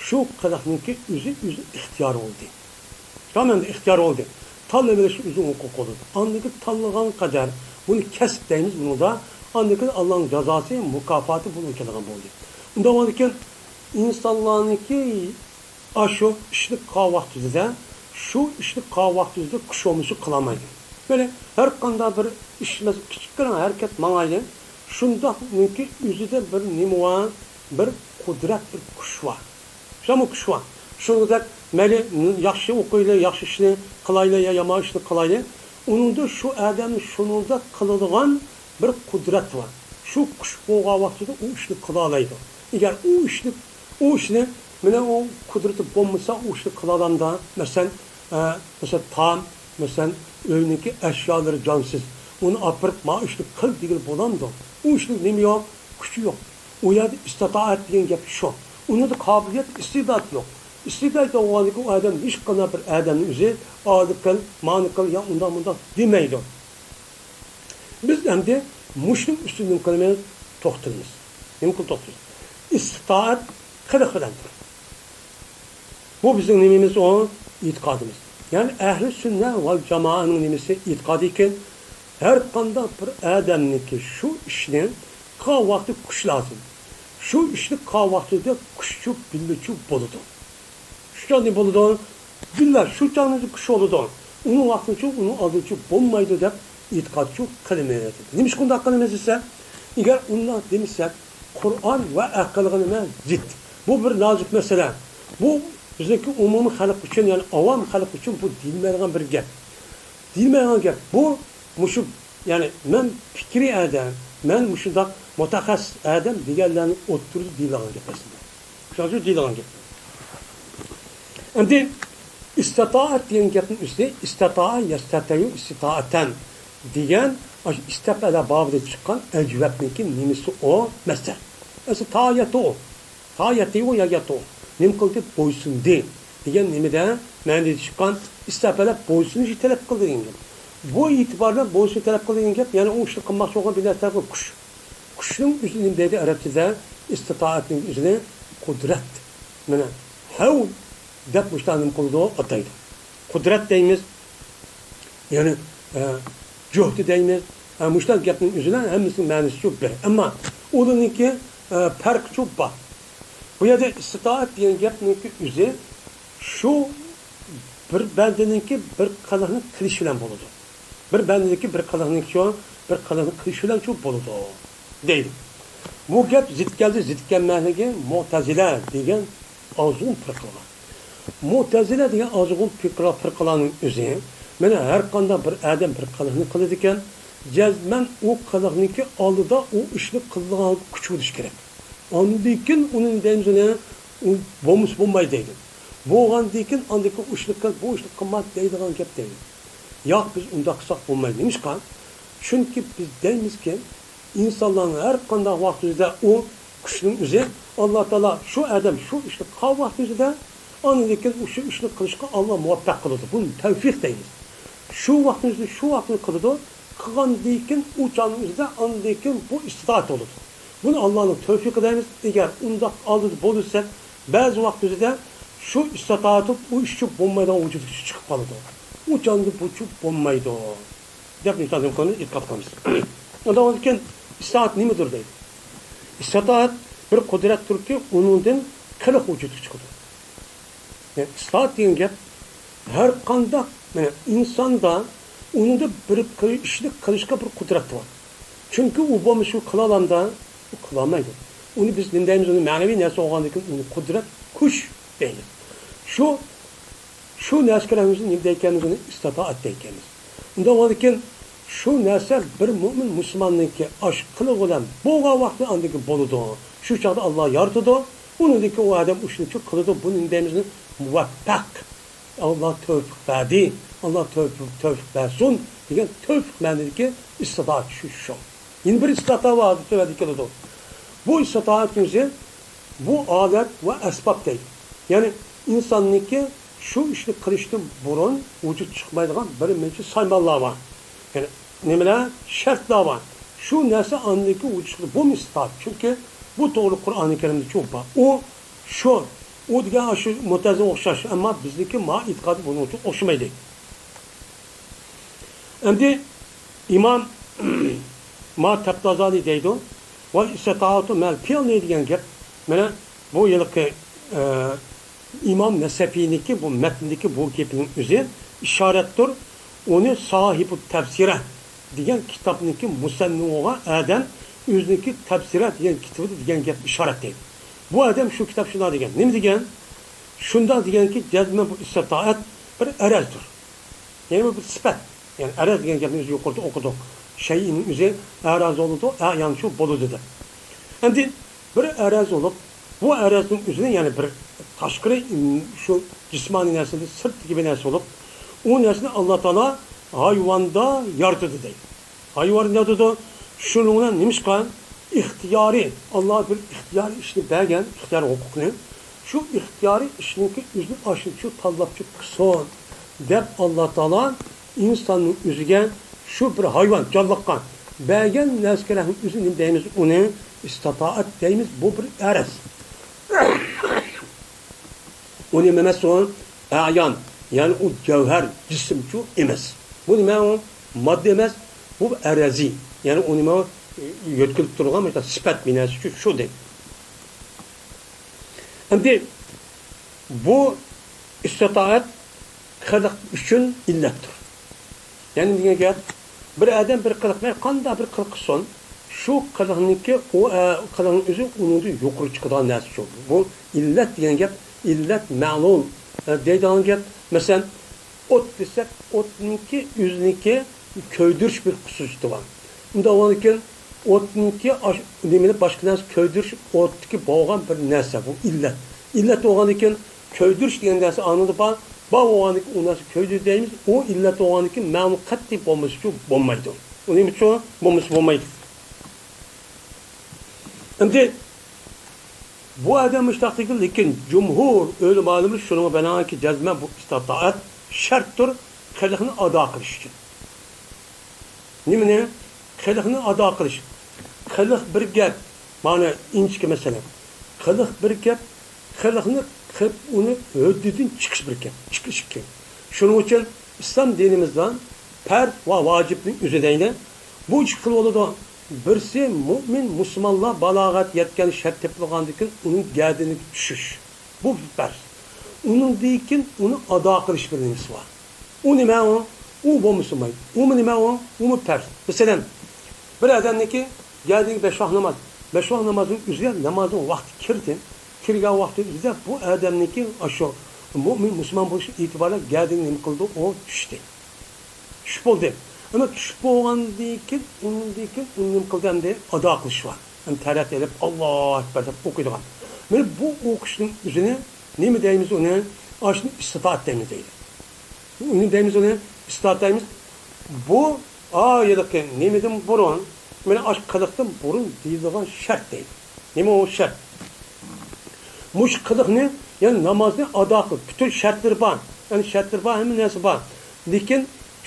شۇ قىلىقنىڭكى ئۆزى، ئۆزى ئىختىيار بولدى. تامامەن ئىختىيار بولدى. تاللىۋېلىش ئۆزىنىڭ ھوقۇقى بولىدۇ. ئاندىن كېيىن تاللىغان قەدەر، بۇنى كەسىپ دەيمىز بۇنىڭدا. ئاندىن كېيىن ئاللانىڭ جازاسى، مۇكاپاتى بۇنىڭغا كېلىدىغان بولدى. ئۇنداق بولغاندىكىن ئىنسانلارنىڭكى ئاشۇ ئىشنى قىلغان ۋاقتىدا، شۇ ئىشنى قىلغان ۋاقتىدا كۈچ بولمىسا قىلالمايدۇ. بەلى ھەر قانداق بىر ئىش، مەسىلەن، كىچىككىنە ھەرىكەت ماڭايلى، شۇنداقنىڭكى ئۆزىدە بىر نېمە بار، بىر قۇدرەت، بىر كۈچ بار. شۇمۇ كۈچ بار. شۇنىڭدەك مەيلى ياخشى ئوقۇيلى، ياخشى ئىشنى قىلايلى يا يامان ئىشنى قىلايلى، ئۇنىڭدا شۇ ئادەمنى شۇنىڭدەك قىلىدىغان بىر قۇدرەت بار. شۇ كۈچ بولغان ۋاقتىدا ئۇ ئىشنى قىلالايدۇ. ئەگەر ئۇ ئىشنى، ئۇ ئىشنى، مانا ئۇ قۇدرىتى بولمىسا، ئۇ ئىشنى قىلالامدا؟ مەسىلەن، ئە، مەسىلەن، تام، مەسىلەن، ئۆينىڭكى ئەشيالىرى جانسىز. ئۇنى ئاپىرىپ، ما ئىشنى قىل دېگىلى بولامدۇ؟ ئۇ ئىشنىڭ نېمە يوق؟ كۈچى يوق. ئۇ يەردە ئىستىتائەت دېگەن گەپ شۇ. ئۇنىڭدا قابىلىيەت، ئىستىدات يوق. ئىستىدات يوق بولغاندىكىن ئۇ ئادەم ھېچقانداق بىر ئادەمنى ئۆزى ئالدى قىل، مانى قىل يا ئۇنداق مۇنداق دېمەيدۇ. بىز ئەمدى مۇشۇنىڭ ئۈستىدىن نېمە قىلىمىز؟ توختىلىمىز. نېمە قىلىپ توختىلىمىز؟ ئىستىتائەت قىلىق بىلەن تۇر. بۇ بىزنىڭ نېمىمىز ئۇ؟ ئېتىقادىمىز. يەنى ئەھلى سۈننە ۋەل جامائەنىڭ نېمىسى؟ ئېتىقادىكى، ھەر قانداق بىر ئادەمنىڭكى شۇ ئىشنى قىلغان ۋاقتى كۈچ لازىم. شۇ ئىشنى قىلغان ۋاقتىدا كۈچچۇ، بىللىچۇ بولىدۇ. شۇ چاغدا بولىدۇ. بىللە شۇ چاغدا كۈچ بولىدۇ. ئۇنىڭ ۋاقتىچۇ، ئۇنىڭ ئالدىچۇ بولمايدۇ دەپ ئېتىقادچۇ قىلىمىز. نېمىشقا ئۇنداق قىلىمىز دېسە، ئەگەر ئۇنداق دېمىسەك، قۇرئان ۋە ئەقىلگە نېمە زىت. بۇ بىر نازۇك مەسىلە. بۇ بىزنىڭكى ئومۇمىي خەلق ئۈچۈن، يەنى ئاۋام خەلق ئۈچۈن بۇ دېيىلمەيدىغان بىر گەپ. دېيىلمەيدىغان گەپ. بۇ مۇشۇ، يەنى مەن پىكرىي ئادەم، مەن مۇشۇنداق مۇتەخەسسىس ئادەم دېگەنلەرنىڭ ئوتتۇرىدا دېيىلىدىغان گەپ ئەسلىدە. شۇنىڭ ئۈچۈن دېيىلىدىغان گەپ. ئەمدى ئىستىتائەت دېگەن گەپنىڭ ئۆزى ئىستىتائە يەستەتىئۇ ئىستىتائەتەن دېگەن ئاشۇ ئىستەپئەلە بابىدىن چىققان ئەجۋەبنىڭكى نېمىسى ئۇ مەسدەر. ئەسلى تائەتۇ، تائەتىئۇ يا يەتۇ. نېمە قىلدى؟ بويسۇندى دېگەن نېمىدە مەنىدە چىققان ئىستەپئەلە بويسۇنۇشنى تەلەپ قىلدى دېگەن گەپ. بۇ ئېتىباردا بويسۇنۇشنى تەلەپ قىلدى دېگەن گەپ، يەنى ئۇ ئىشنى قىلماقچى بولغان بىر نەرسە بۇ كۈچ. كۈچنىڭ ئۆزى نېمە دەيدۇ ئەرەبچىدە؟ ئىستىتائەتنىڭ ئۆزىنى قۇدرەت. مانا، ھەۋ دەپ مۇشۇلارنى نېمە قىلىدۇ؟ ئاتايدۇ. قۇدرەت دەيمىز، يەنى، ئە، جۇھدى دەيمىز. ئە، مۇشۇنداق گەپنىڭ ئۆزىلا ھەممىسىنىڭ مەنىسى شۇ بىر. ئەمما ئۇلارنىڭكى، ئە، پەرقى شۇ بار. بۇ يەردە ئىستىتائەت دېگەن گەپنىڭكى ئۆزى شۇ بىر بەندىنىڭكى بىر قىلىقنى قىلىشى بىلەن بولىدۇ. بىر بەندىدىكى بىر قىلىقنىڭكى شۇ بىر قىلىقنى قىلىشى بىلەن شۇ بولىدۇ، دەيدۇ. بۇ گەپ زىت كەلدى، زىت كەلمەسلىكى مۇتەزىلە دېگەن ئازغۇن پىرقىلار. مۇتەزىلە دېگەن ئازغۇن پىرقىلار، پىرقىلارنىڭ ئۆزى، مانا، ھەر قانداق بىر ئادەم بىر قىلىقنى قىلىدىكەن، جەزمەن ئۇ قىلىقنىڭكى ئالدىدا ئۇ ئىشنى قىلىدىغان كۈچ بولۇشى كېرەك. ئاندىن كېيىن ئۇنى دەيمىز، ئۇنى، ئۇ بولمىسا بولمايدۇ دەيدۇ. بولغاندىن كېيىن ئاندىن كېيىن ئۇ ئىشنى قىل، بۇ ئىشنى قىلما دەيدىغان گەپ دەيدۇ. ياق، بىز ئۇنداق قىلساق بولمايدۇ. نېمىشقا؟ چۈنكى بىز دەيمىزكى، ئىنسانلارنىڭ ھەر قانداق ۋاقتىدا ئۇ كۈچنىڭ ئۆزى، ئاللا تائالا شۇ ئادەم شۇ ئىشنى قىلغان ۋاقتىدا، ئاندىن كېيىن ئۇ شۇ ئىشنى قىلىشقا ئاللا مۇۋەپپەق قىلىدۇ. بۇنى تەۋفىق دەيمىز. شۇ ۋاقتىنىڭ ئۆزىدە شۇ ۋاقتىنى قىلىدۇ. قىلغاندىن كېيىن ئۇ چاغنىڭ ئۆزىدە ئاندىن كېيىن بۇ ئىستىتائەت بولىدۇ. بۇنى ئاللانىڭ تەۋفىقى دەيمىز. ئەگەر ئۇنداق ئالدىدا بولۇشسا، بەزى ۋاقىت ئۆزىدە شۇ ئىستىتائەت ئۇ ئىشچۇ بولمايدىغان ۋۇجۇدقا چىقىپ قالىدۇ. ئۇ چاغدا بۇچۇ بولمايدۇ، دەپ مۇشۇنداق قىلىپ ئېتىقاد قىلىمىز. ئۇنداق بولغاندىكىن ئىستىتائەت نېمىدۇر دەيدۇ. ئىستىتائەت بىر قۇدرەتتۇركى، ئۇنىڭدىن قىلىق ۋۇجۇدقا چىقىدۇ. يەنى ئىستىتائەت دېگەن گەپ ھەر قانداق، مانا، ئىنساندا ئۇنىڭدا بىر قىل-، ئىشنى قىلىشقا بىر قۇدرەت بار. چۈنكى ئۇ بولمىسا شۇ قىلالامدا؟ ئۇ قىلالمايدۇ. ئۇنى بىز نېمە دەيمىز؟ ئۇنى مەنىۋى نەرسە بولغاندىن كېيىن ئۇنى قۇدرەت، كۈچ دەيمىز. شۇ، شۇ نەرسىگە بىز نېمە دەيدىكەنمىز؟ ئۇنى ئىستىتائەت دەيدىكەنمىز. ئۇنداق بولغاندىكىن شۇ نەرسە بىر مۆمىن مۇسۇلماننىڭكى ئاش قىلىقى بىلەن بولغان ۋاقتى ئاندىن كېيىن بولىدۇ. شۇ چاغدا ئاللا يارىتىدۇ. ئۇنىڭدىن كېيىن ئۇ ئادەم ئۇ ئىشنى قىلىدۇ. بۇنى نېمە دەيمىز؟ مۇۋەپپەق. ئاللا تەۋپىق بەردى. ئاللا تەۋپىق، تەۋپىق بەرسۇن دېگەن تەۋپىق مەنىدىكى ئىستىتائەت شۇ، شۇ. يەنە بىر ئىستىتائەت بار، ھازىر تۆۋەندە كېلىدۇ. بۇ ئىستىتائەت ئۆزى، بۇ ئالەت ۋە ئەسباب دەيدۇ. يەنى ئىنساننىڭكى شۇ ئىشنى قىلىشتىن بۇرۇن ۋۇجۇد چىقمايدىغان بىر نەچچە سايمانلار بار. يەنى نېمىلەر؟ شەرتلەر بار. شۇ نەرسە ئاندىن كېيىن ۋۇجۇد چىقىدۇ. بۇمۇ ئىستىتائەت. چۈنكى بۇ توغرىلىق قۇرئانى كەرىمدە چوڭ بار. ئۇ شۇ، ئۇ دېگەن شۇ مۇتەزىلىگە ئوخشاش، ئەمما بىزنىڭكى ما ئېتىقادى بۇنىڭ ئۈچۈن ئوخشىمايدۇ. ئەمدى ئىمام ما تەپتازانى دەيدۇ، ۋە ئىستىتائەتۇ مەل پىئلى دېگەن گەپ، مانا بۇ ھېلىقى، ئە، ئىمام نەسەپىنىڭكى بۇ مەتندىكى بۇ گېپىنىڭ ئۆزى ئىشارەتتۇر. ئۇنى ساھىبۇ تەپسىرە دېگەن كىتابنىڭكى مۇسەننىفىغا ئادەم ئۆزىنىڭكى تەپسىرە دېگەن كىتابىدا دېگەن گەپ ئىشارەت دەيدۇ. بۇ ئادەم شۇ كىتاب شۇنداق دېگەن. نېمە دېگەن؟ شۇنداق دېگەنكى، جەزمەن بۇ ئىستىتائەت بىر ئەرەزدۇر. يەنى بۇ بىر سۈپەت. يەنى ئەرەز دېگەن گەپنى ئۆزى يۇقىرىدا ئوقۇدۇق. شەيئىنىڭ ئۆزى ئەرەز بولىدۇ، ئەيان شۇ بولىدۇ دەپ. ئەمدى بىر ئەرەز بولۇپ، بۇ ئەرەزنىڭ ئۆزىنى، يەنى بىر تاشقىرى، ئىم، شۇ جىسمانىي نەرسىدىن سىرتتىكى بىر نەرسە بولۇپ، ئۇ نەرسىنى ئاللا تائالا ھايۋاندا يارىتىدۇ دەيدۇ. ھايۋاندا يارىتىدۇ. شۇنىڭ بىلەن نېمىشقا ئىختىيارى، ئاللا بىر ئىختىيارىي ئىشنى بەرگەن، ئىختىيار ھوقۇقنى. شۇ ئىختىيارىي ئىشنىڭكى ئۆزىنى ئاشۇنچە تاللاپچە قىلسۇن دەپ، ئاللا تائالا ئىنساننىڭ ئۆزىگە شۇ بىر ھايۋان، جانلىققا بەرگەن نەرسىگە رەھمەت ئۆزى نېمە دەيمىز؟ ئۇنى ئىستىتائەت دەيمىز. بۇ بىر ئەرەز. ئۇ نېمە ئەمەس ئۇ؟ ئەيان، يەنى ئۇ جەۋھەر، جىسىمچۇ ئەمەس. بۇ نېمە ئۇ؟ ماددا ئەمەس، بۇ ئەرەزى. يەنى ئۇ نېمە ئۇ؟ يۆتكىلىپ تۇرغان مۇشۇنداق سۈپەت بىناسى شۇ، شۇ دەيدۇ. ئەمدى بۇ ئىستىتائەت قىلىق ئۈچۈن ئىللەتتۇر. يەنى دېگەن گەپ، بىر ئادەم بىر قىلىق، قانداق بىر قىلىق قىلسۇن، شۇ قىلىقنىڭكى، ئۇ، ئە، قىلىقنىڭ ئۆزى ئۇنىڭدىن يۇقىرى چىقىدىغان نەرسە شۇ. بۇ ئىللەت دېگەن گەپ، ئىللەت مەلۇل، ئە، دەيدىغان گەپ. مەسىلەن، ئوت دېسەك، ئوتنىڭكى ئۆزىنىڭكى كۆيدۈرۈش بىر خۇسۇسىيىتى بار. ئۇنداق بولغاندىكىن، ئوتنىڭكى ئاش-، نېمىنى باشقا نەرسە كۆيدۈرۈش، ئوتتىكى بولغان بىر نەرسە، بۇ ئىللەت. ئىللەت بولغاندىكىن، كۆيدۈرۈش دېگەن نەرسە ئانىدا بار. بار بولغاندىكىن ئۇ نەرسە كۆيدۈرۈش دەيمىز. ئۇ ئىللەت بولغاندىكىن مەنۇ قەتئىي بولمىسىچۇ بولمايدۇ. ئۇ نېمە ئۈچۈن بولمىسا بولمايدۇ. ئەمدى بۇ ئادەم مۇشتاق دېگەن، لېكىن جۇمھۇر ئۆلىمالىرىمىز شۇنىڭغا بىنائەنكى جەزمەن بۇ ئىستىتائەت شەرتتۇر قىلىقنى ئادا قىلىش ئۈچۈن. نېمىنى؟ قىلىقنى ئادا قىلىش. قىلىق بىر گەپ، مانا ئىنچىكە مەسىلە. قىلىق بىر گەپ، قىلىقنى قىلىپ ئۇنى ھۆددىدىن چىقىش بىر گەپ، چىقىش ئىككى. شۇنىڭ ئۈچۈن ئىسلام دىنىمىزدا پەرز ۋە ۋاجىپنىڭ ئۆزى دەيلى. بۇ ئىككى خىل بولىدۇ. بىرسى مۇئمىن مۇسۇلمانلار بالاغەت يەتكەن شەرت تېپىلغاندىن كېيىن ئۇنىڭ گەدىنىگە چۈشۈش. بۇ پەرز. ئۇنىڭدىن كېيىن ئۇنى ئادا قىلىش بىر نېمىسى بار. ئۇ نېمە ئۇ؟ ئۇ بولمىسا بولمايدۇ. ئۇمۇ نېمە ئۇ؟ ئۇمۇ پەرز. مەسىلەن، بىر ئادەمنىڭكى گەدىنىگە بەش ۋاق ناماز. بەش ۋاق نامازنىڭ ئۆزىگە نامازنىڭ ۋاقتى كىردى. كىرگەن ۋاقتى ئۆزىدە بۇ ئادەمنىڭكى ئاشۇ مۇئمىن مۇسۇلمان بولۇش ئېتىبارى بىلەن گەدىنىگە نېمە قىلدى؟ ئۇ چۈشتى. چۈش بولدى. ئەمما چۈش بولغاندىن كېيىن، ئۇنىڭدىن كېيىن ئۇنى نېمە قىلدى؟ ئەمدى ئادا قىلىش بار. ئەمدى تەرەت ئېلىپ، «ئاللاھۇ ئەكبەر» دەپ ئوقۇيدىغان. مانا بۇ ئوقۇشنىڭ ئۆزىنى نېمە دەيمىز ئۇنى؟ ئاشۇنى ئىستىتائەت دەيمىز دەيدۇ. نېمە دەيمىز ئۇنى؟ ئىستىتائەت دەيمىز. بۇ، ئا، ھېلىقى نېمىدىن بۇرۇن، مانا ئاشۇ قىلىقتىن بۇرۇن دېيىلىدىغان شەرت دەيدۇ. نېمە ئۇ شەرت؟ مۇشۇ قىلىقنى، يەنى نامازنى ئادا قىل. پۈتۈن شەرتلىرى بار. يەنى شەرتلىرى بار، ھەممە نەرسە بار. لېكىن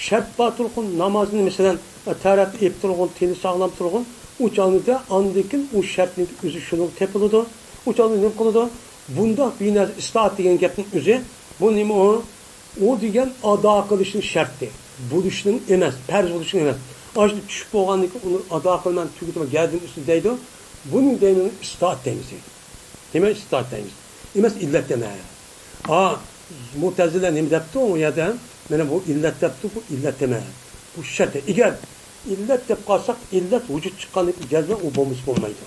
شەرت بار تۇرغۇن، نامازنى، مەسىلەن، تەرەت ئېيىپ تۇرغۇن، تېنى ساغلام تۇرغۇن، ئۇ چاغدا ئاندىن كېيىن ئۇ شەرتنىڭ ئۆزى شۇنىڭغا تېپىلىدۇ. ئۇ چاغدا نېمە قىلىدۇ؟ بۇنداق بىر نەرسە ئىستائەت دېگەن گەپنىڭ ئۆزى، بۇ نېمە ئۇ؟ ئۇ دېگەن ئادا قىلىشنىڭ شەرتى، بولۇشنىڭ ئەمەس، پەرز بولۇشنىڭ ئەمەس. ئاشۇ چۈشۈپ بولغاندىن كېيىن ئۇنى ئادا قىلىمەن، تۈگىتىمەن، گەدىنىم ئۈستىدە دەيدۇ. بۇنى دەيمەن ئىستائەت دەيمىز دەيدۇ. دېمەك، ئىستائەت دەيمىز. ئەمەس، ئىللەت دەمە. ھا، مۇتەزىلە نېمە دەپتۇ ئۇ يەردە؟ مانا بۇ ئىللەت دەپتۇ، بۇ ئىللەت دەمە. بۇ شەرت. ئەگەر ئىللەت دەپ قالساق، ئىللەت ۋۇجۇد چىققاندىن كېيىن جەزمەن ئۇ بولمىسا بولمايدۇ.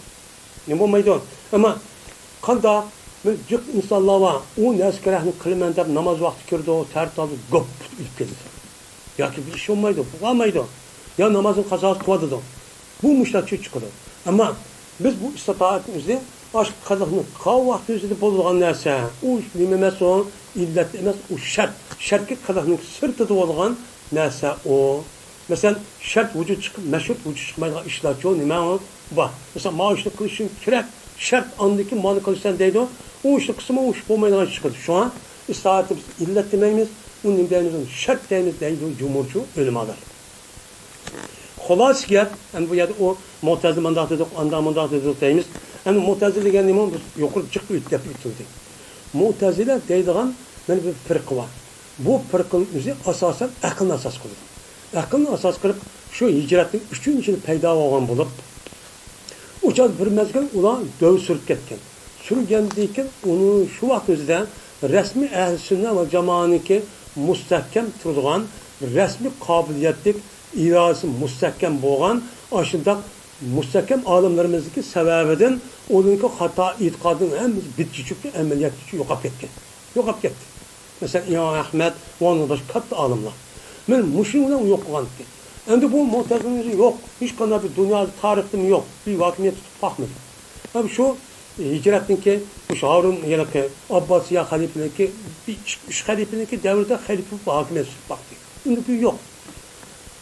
نېمە بولمايدۇ؟ ئەمما قانداق بىر جىق ئىنسانلار بار، ئۇ نەرسە كېرەكنى قىلىمەن دەپ ناماز ۋاقتى كىرىدۇ، تەرەت ئالدى گوپ ئۆلۈپ كېتىدۇ. ياكى بىر ئىش بولمايدۇ، بولالمايدۇ. يا نامازنىڭ قازاسى قىلىۋاتىدۇ. بۇ مۇشۇنداق چۈشۈپ چىقىدۇ. ئەمما بىز بۇ ئىستىتائەتنىڭ ئۆزى ئاشۇ قىلىقنى قىلغان ۋاقتى ئۆزىدە بولىدىغان نەرسە. ئۇ نېمە ئەمەس ئۇ؟ ئىللەت ئەمەس، ئۇ شەرت. شەرتكە قىلىقنىڭ سىرتىدا بولغان نەرسە ئۇ. مەسىلەن، شەرت ۋۇجۇد چىقىپ، مەشرۇت ۋۇجۇد چىقمايدىغان ئىشلارچۇ نېمە ئۇ؟ بار. مەسىلەن، مانا ئىشنى قىلىشىڭ كېرەك، شەرت، ئاندىن كېيىن مانا قىلىسەن دەيدۇ. ئۇ ئىشنى قىلسىمۇ، ئۇ ئىش بولمايدىغان ئىش چىقىدۇ. شۇڭا ئىستائەتنى بىز ئىللەت دېمەيمىز، ئۇنى نېمە دەيمىز؟ ئۇنى شەرت دەيمىز دەيدۇ جۇمھۇرچۇ ئۆلىمالار. خۇلاسە گەپ، ئەمدى بۇ يەردە ئۇ مۇتەزىلە مۇنداق دېدۇق، ئانداق مۇنداق دېدۇق دەيمىز. ئەمدى مۇتەزىلە دېگەن نېمە؟ بىز يۇقىرى جىق ئۆتۈپ ئۆتۈلدى. مۇتەزىلە دەيدىغان مانا بىر پىرقە بار. بۇ پىرقىنىڭ ئۆزى ئاساسەن ئەقىلنى ئاساس قىلىدۇ. ئەقىلنى ئاساس قىلىپ، شۇ ھىجرەتنىڭ ئۈچىنچى يىلى پەيدا بولغان بولۇپ، ئۇ چاغدا بىر مەزگىل ئۇلار دەۋر سۈرۈپ كەتكەن. سۈرگەندىن كېيىن ئۇنى شۇ ۋاقىت ئۆزىدە رەسمىي ئەھلى سۈننە ۋە جامائەنىڭكى مۇستەھكەم تۇرىدىغان، رەسمىي قابىلىيەتلىك، ئىرادىسى مۇستەھكەم بولغان، ئاشۇنداق مۇستەھكەم ئالىملىرىمىزنىڭكى سەۋەبىدىن ئۇنىڭكى خاتا ئېتىقادىنىڭ ھەممىسى بىت چۆكۈپ، ئەمەلىيەتتە يوقاپ كەتكەن. يوقاپ كەتتى. مەسىلەن، ئىمام ئەھمەد ۋە ئۇنىڭدىن باشقا كاتتا ئالىملار. مانا مۇشۇنىڭ بىلەن يوقىغان ئىكەن. ئەمدى بۇ مۇتەزىلىنىڭ يوق، ھېچقانداق بىر دۇنيادا تارىختىمۇ يوق، بىر ھاكىمىيەت تۇتۇپ باقمىدى. ھەم شۇ ھىجرەتنىڭكى، مۇشۇ ھارۇن، يەنىكى ئابباسىيە خەلىپىنىڭكى، بىر ئىككى، ئۈچ خەلىپىنىڭكى دەۋرىدە خەلىپە بولۇپ ھاكىمىيەت تۇتۇپ باقتى. ئەمدى بۇ يوق.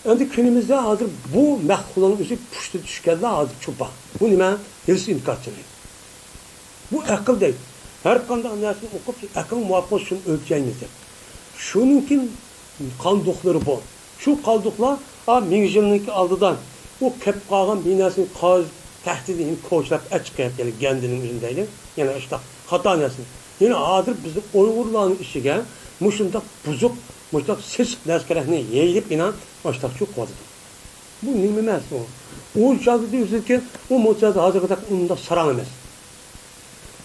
ئەمدى كۈنىمىزدە ھازىر بۇ مەخلۇقنىڭ ئۆزى پۇشتىدا چۈشكەنلەر ھازىرچۇ بار. بۇ نېمە؟ ھېلىسى ئىنكارچىلىق. بۇ ئەقىل دەيدۇ. ھەر قانداق نەرسىنى ئوقۇپ، ئەقىلگە مۇۋاپىق شۇنى ئۆلچەيمىز دەپ. شۇنىڭكى قالدۇقلىرى بۇ. شۇ قالدۇقلار، ئا، مىڭ يىلنىڭكى ئالدىدا ئۇ قېلىپ قالغان بىر نەرسىنى قاز تەھدىتى يەنە كوچىلاپ ئەچىقىپ، يەنە گەندىنىڭ ئۆزىنى دەيلى، يەنە ئاشۇنداق خاتا نەرسىنى. يەنە ھازىر بىزنىڭ ئۇيغۇرلارنىڭ ئىچىگە مۇشۇنداق بۇزۇق، مۇشۇنداق سېسىق نەرسىلەرنى يېيىلىپ، يەنە ئاشۇنداق چۇ قىلىۋاتىدۇ. بۇ نېمە ئەمەس ئۇ؟ ئۇ چاغدا ئۆزىدىكى ئۇ مۇتەزىلە ھازىرقىدەك ئۇنداق ساراڭ ئەمەس.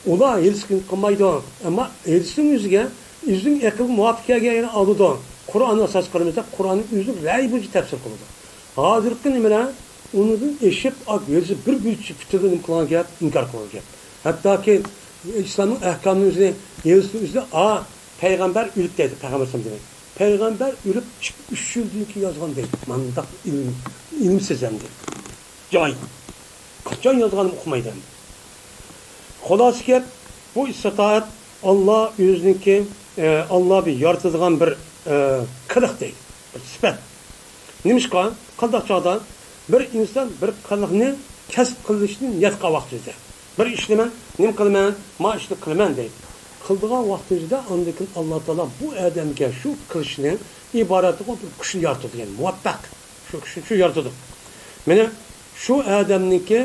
ئۇلار ھېلىسىنى قىلمايدۇ، ئەمما ھېلىسىنىڭ ئۆزىگە، ئۆزىنىڭ ئەقلىگە مۇۋاپىق كەلگەن يەرنى ئالىدۇ. قۇرئاننى ئاساس قىلىمىز دەپ، قۇرئاننى ئۆزىنىڭ رەئيى بويىچە تەپسىر قىلىدۇ. ھازىرقى نېمىلەر ئۇنىڭدىن ئېشىپ، ھېلىسى بىر گۈلچە پۈتۈنلەي نېمە قىلغان گەپ، ئىنكار قىلغان گەپ. ھەتتاكى ئىسلامنىڭ ئەھكامىنىڭ ئۆزىنى، ھېلىسىنىڭ ئۆزىنى، ئا، پەيغەمبەر ئۆلۈپ دەيدۇ، پەيغەمبەر ئەلەيھىسسالام دېمەك. پەيغەمبەر ئۆلۈپ ئىككى، ئۈچ يىلدىن كېيىن يازغان دەيدۇ. مانداق ئىلىم، ئىلىمسىز ئەمدى. جاھىل. قاچان يازغاننى ئۇقمايدۇ ئەمدى. خۇلاسە گەپ، بۇ ئىستىتائەت ئاللا ئۆزىنىڭكى، ئە، ئاللا بىر يارىتىدىغان بىر، ئە، قىلىق دەيدۇ، بىر سۈپەت. نېمىشقا؟ قانداق چاغدا بىر ئىنسان بىر قىلىقنى كەسىپ قىلىشنى نىيەت قىلغان ۋاقتىدا، بىر ئىشنى مەن نېمە قىلىمەن؟ ما ئىشنى قىلىمەن دەيدۇ. قىلىدىغان ۋاقتىدا ئاندىن كېيىن ئاللا تائالا بۇ ئادەمگە شۇ قىلىشنى ئىبارەت قىلغان بىر كۈچنى يارىتىدۇ، يەنى مۇۋەپپەق. شۇ كۈچنى شۇ يارىتىدۇ. مانا شۇ ئادەمنىڭكى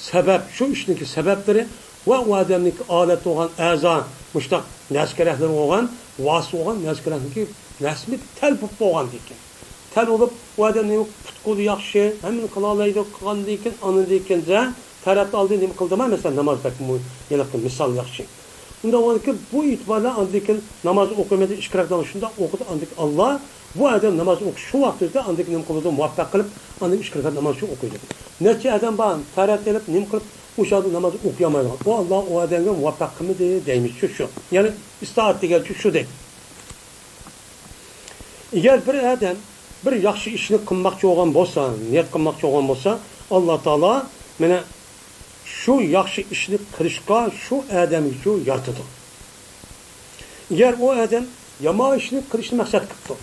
سەۋەب، شۇ ئىشنىڭكى سەۋەبلىرى ۋە ئۇ ئادەمنىڭكى ئالەت بولغان ئەزا، مۇشۇنداق نەرسە-كېرەكلىرى بولغان، ۋاسىتە بولغان نەرسە-كېرەكلىرىنىڭكى نەرسىنى تەل بولۇپ بولغاندىن كېيىن. تەل بولۇپ، ئۇ ئادەمنىڭ پۇت-قولى ياخشى، ھەممىنى قىلالايدۇ، قىلغاندىن كېيىن، ئاندىن كېيىن تەرەت ئالدى نېمە قىلدىمەن؟ مەسىلەن، ناماز بەك مۇ-، ھېلىقى مىسال ياخشى. ئۇنداق بولغاندىكىن بۇ ئېتىبار بىلەن ئاندىن كېيىن ناماز ئوقۇيمەن دەپ ئىككى رەكەت ناماز شۇنداق ئوقۇدى. ئاندىن كېيىن ئاللا بۇ ئادەم ناماز ئوقۇش شۇ ۋاقتىدا ئاندىن كېيىن نېمە قىلىدۇ؟ مۇۋەپپەق قىلىپ، ئاندىن ئىككى رەكەت ناماز شۇ ئوقۇيدۇ. نەچچە ئادەم بار، تەرەت ئېلىپ، نېمە قىلىپ، ئۇ چاغدا ناماز ئوقۇيالمايدىغان. ئۇ ئاللا ئۇ ئادەمگە مۇۋەپپەق قىلمىدى دەيمىز شۇ، شۇ. يەنى ئىستائەت دېگەن شۇ، شۇ دەيدۇ. ئەگەر بىر ئادەم بىر ياخشى ئىشنى قىلماقچى بولغان بولسا، نىيەت قىلماقچى بولغان بولسا، ئاللا تائالا مانا شۇ ياخشى ئىشنى قىلىشقا شۇ ئادەمگىچۇ يارىتىدۇ. ئەگەر ئۇ ئادەم يامان ئىشنى قىلىشنى مەقسەت قىپتۇ،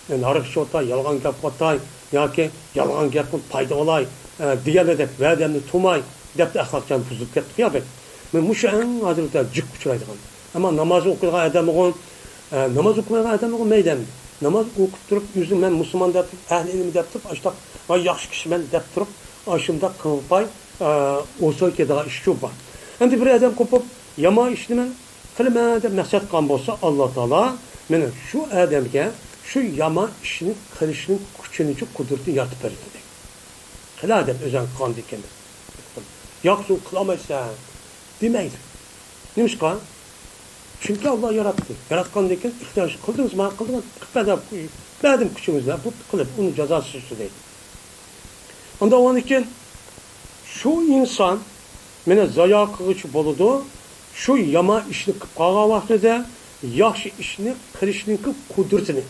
يەنى ھاراق ئىچىۋاتاي، يالغان گەپ قىلىۋاتاي ياكى يالغان گەپ قىلىپ پايدا ئالاي، ئە، دېگەنلەر دەپ ۋەدەمنى تۇرماي دەپتۇ، ئەخلاق جان بۇزۇلۇپ كەتتى قىيا بەك. مانا مۇشۇ ئەڭ ھازىر جىق ئۇچرايدىغان. ئەمما ناماز ئوقۇيدىغان ئادەم بولغان، ئە، ناماز ئوقۇمايدىغان ئادەم بولغان مەيلى ئەمدى. ناماز ئوقۇپ تۇرۇپ، ئۆزىنى مەن مۇسۇلمان دەپ تۇرۇپ، ئەھلى ئىلىم دەپ تۇرۇپ، ئاشۇنداق، ۋاي ياخشى كىشىمەن دەپ تۇرۇپ، ئاشۇنداق قىلغۇپاي، ئە، ئوسال كېتىدىغان ئىشچۇ بار. ئەمدى بىر ئادەم قوپۇپ، يامان ئىشنى مەن قىلىمەن دەپ مەقسەت قىلغان بولسا، ئاللا تائالا مانا شۇ ئادەمگە شۇ يامان ئىشنى قىلىشنىڭ كۈچىنىچۇ، قۇدرىتىنى يارىتىپ بېرىدۇ دەيدۇ. قىلا دەپ ئۆزۈڭ قىلغاندىن كېيىن. ياق، سەن قىلالمايسەن دېمەيدۇ. نېمىشقا؟ چۈنكى ئاللا ياراتتى. ياراتقاندىن كېيىن ئىختىيار قىلدىڭىزمۇ، قىلدىڭىز، قىلىپ بەردىم، بەردىم كۈچىڭىزنى، بۇ قىلىپ، ئۇنى جازاسى شۇ دەيدۇ. ئاندىن ئۇنىڭ كېيىن شۇ ئىنسان مېنى زايا قىلغۇچى بولىدۇ، شۇ يامان ئىشنى قىلىپ قالغان ۋاقتىدا ياخشى ئىشنى قىلىشنىڭكى قۇدرىتىنى.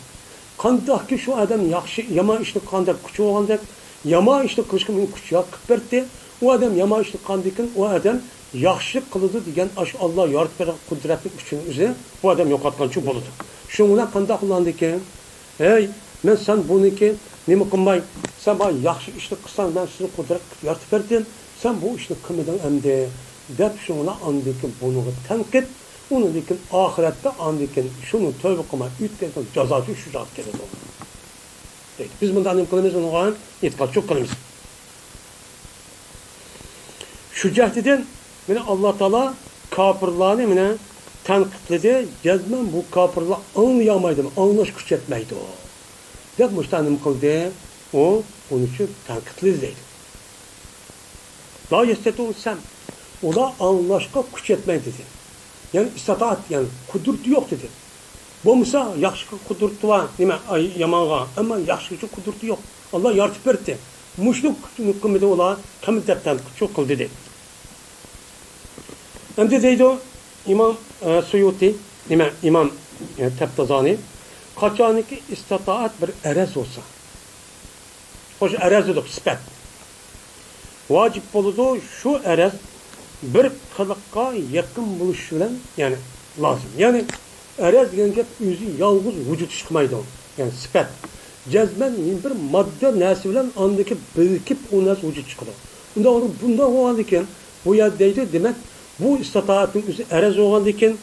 قانداقكى شۇ ئادەم ياخشى، يامان ئىشنى قىلغاندەك كۈچى بولغاندەك، يامان ئىشنى قىلىشقا مېنى كۈچ يارىتىپ بەردى. ئۇ ئادەم يامان ئىشنى قىلغاندىن كېيىن ئۇ ئادەم ياخشى قىلىدۇ دېگەن ئاشۇ ئاللا يارىتىپ بەرگەن قۇدرەتنىڭ كۈچىنى ئۆزى بۇ ئادەم يوقاتقانچۇ بولىدۇ. شۇنىڭ بىلەن قانداق بولغاندىكىن؟ ھەي، مەن سەن بۇنىڭكى نېمە قىلماي، سەن بار ياخشى ئىشنى قىلساڭ، مەن سېنى قۇدرەت قىلىپ يارىتىپ بەردىم، سەن بۇ ئىشنى قىلمىدىڭ ئەمدى، دەپ شۇڭا ئاندىن كېيىن بۇنىڭغا تەنقىد، ئۇنىڭدىن كېيىن ئاخىرەتتە ئاندىن كېيىن شۇنى تەۋبە قىلماي ئۆتكەن جازاسى شۇ جاغا كېلىدۇ. دەيدۇ. بىز مۇنداق نېمە قىلىمىز؟ ئۇنىڭغا ئېتىقادچىلىق قىلىمىز. شۇ جەھەتتىن مانا ئاللا تائالا كاپىرلارنى مانا تەنقىدلىدى. جەزمەن بۇ كاپىرلار ئاڭلىيالمايدۇ، ئاڭلاش كۈچ يەتمەيدۇ دەپ مۇشۇنداق نېمە قىلدى؟ ئۇ ئۇنى شۇ تەنقىدلىدى دەيدۇ. لا يەستەتىئۇنەس سەمئ. ئۇلار ئاڭلاشقا كۈچ يەتمەيدۇ دېدى. يەنى ئىستىتائەت، يەنى قۇدرىتى يوق دېدى. بولمىسا ياخشىغا قۇدرىتى بار، نېمە، ئاي، يامانغا، ئەمما ياخشىغىچە قۇدرىتى يوق. ئاللا يارىتىپ بەردى. مۇشۇنى قىلمىدى ئۇلار، قىلمىدى دەپ تەنقىدچۇ قىلدى دەيدۇ. ئەمدى دەيدۇ ئىمام، ئە، سۇيۇتى، نېمە، ئىمام، ئە، تەپتازانى، قاچانكى ئىستىتائەت بىر ئەرەز بولسا، خوش، ئەرەز دېدۇق، سۈپەت. ۋاجىپ بولىدۇ، شۇ ئەرەز بىر قىلىققا يېقىن بولۇش بىلەن، يەنى لازىم. يەنى ئەرەز دېگەن گەپ ئۆزى يالغۇز ۋۇجۇد چىقمايدۇ. يەنى سۈپەت. جەزمەن بىر ماددا نەرسە بىلەن ئاندىكى بىرىكىپ ئۇ نەرسە ۋۇجۇد چىقىدۇ. ئۇنداق، بۇنداق بولغاندىكىن، بۇ يەردە دەيدۇ، دېمەك، بۇ ئىستىتائەتنىڭ ئۆزى ئەرەز بولغاندىكىن،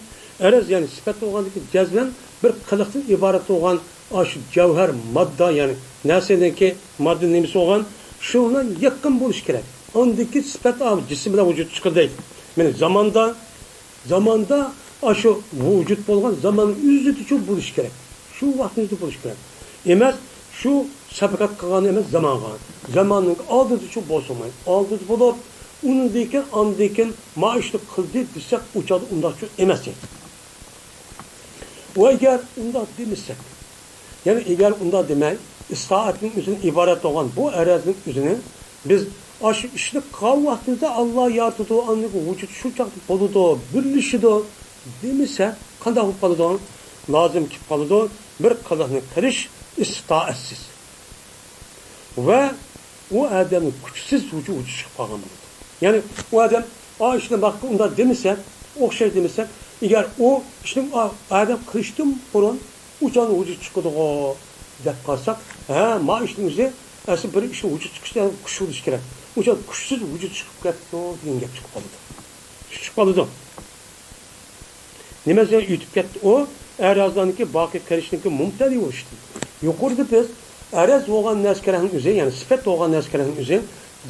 ئەرەز، يەنى سۈپەت بولغاندىكىن، جەزمەن بىر قىلىقتىن ئىبارەت بولغان ئاشۇ جەۋھەر ماددا، يەنى نەرسىنىڭكى ماددا نېمىسى بولغان، شۇنىڭ بىلەن يېقىن بولۇش كېرەك. ئاندىكى سۈپەت ئا، جىسىم بىلەن ۋۇجۇدقا چىقىدۇ دەيدۇ. مانا زاماندا، زاماندا ئاشۇ ۋۇجۇد بولغان زامان ئۆزىدىچۇ بولۇش كېرەك. شۇ ۋاقىتنىڭ ئۆزىدە بولۇش كېرەك. ئەمەس، شۇ سەبەقەت قىلغان ئەمەس زامانغا. زاماننىڭ ئالدىدىچۇ بولسۇن، ئالدىدا بولۇپ، ئۇنىڭدىن كېيىن، ئاندىن كېيىن ما ئىشنى قىلدى دېسەك، ئۇ چاغدا ئۇنداقچۇ ئەمەس ئىدى. ۋە ئەگەر ئۇنداق دېمىسەك، يەنى ئەگەر ئۇنداق دېمەي، ئىستائەتنىڭ ئۆزىدىن ئىبارەت بولغان بۇ ئەرەزنىڭ ئۆزىنى بىز ئاشۇ ئىشنى قىلغان ۋاقتىمىزدا ئاللا يارىتىدۇ، ئاندىن ۋۇجۇد شۇ چاغدا بولىدۇ، بىرلىشىدۇ دېمىسەك، قانداق بولۇپ قالىدۇ؟ لازىم كېلىپ قالىدۇ، بىر قىلىقنى قىلىش ئىستائەتسىز. ۋە ئۇ ئادەمنىڭ كۈچىسىز ۋۇجۇ-، ۋۇجۇد چىقىپ قالغان بولىدۇ. يەنى ئۇ ئادەم، ئا، ئىشنى ماقۇل ئۇنداق دېمىسە، ئوخشاش دېمىسە، ئەگەر ئۇ ئىشنىڭ ئا-، ئادەم قىلىشتىن بۇرۇن ئۇ چاغدا ۋۇجۇد چىقىدىغۇ دەپ قارىساق، ھە، ما ئىشنىڭ ئۆزى ئەسلى بىر ئىشنىڭ ۋۇجۇد چىقىشتا كۈچ بولۇشى كېرەك. ئۇ چاغدا كۈچسىز ۋۇجۇد چىقىپ كەتتى دېگەن گەپ چىقىپ قالىدۇ. چىقىپ قالىدۇ. نېمە دېسە ئۆتۈپ كەتتى ئۇ، ئەرەزلەرنىڭكى باقىي قېلىشنىڭكى مۇمتەنە بولۇشىدىن. يۇقىرىدا بىز ئەرەز بولغان نەرسە كېرەكنىڭ ئۆزى، يەنى سۈپەت بولغان نەرسە كېرەكنىڭ ئۆزى،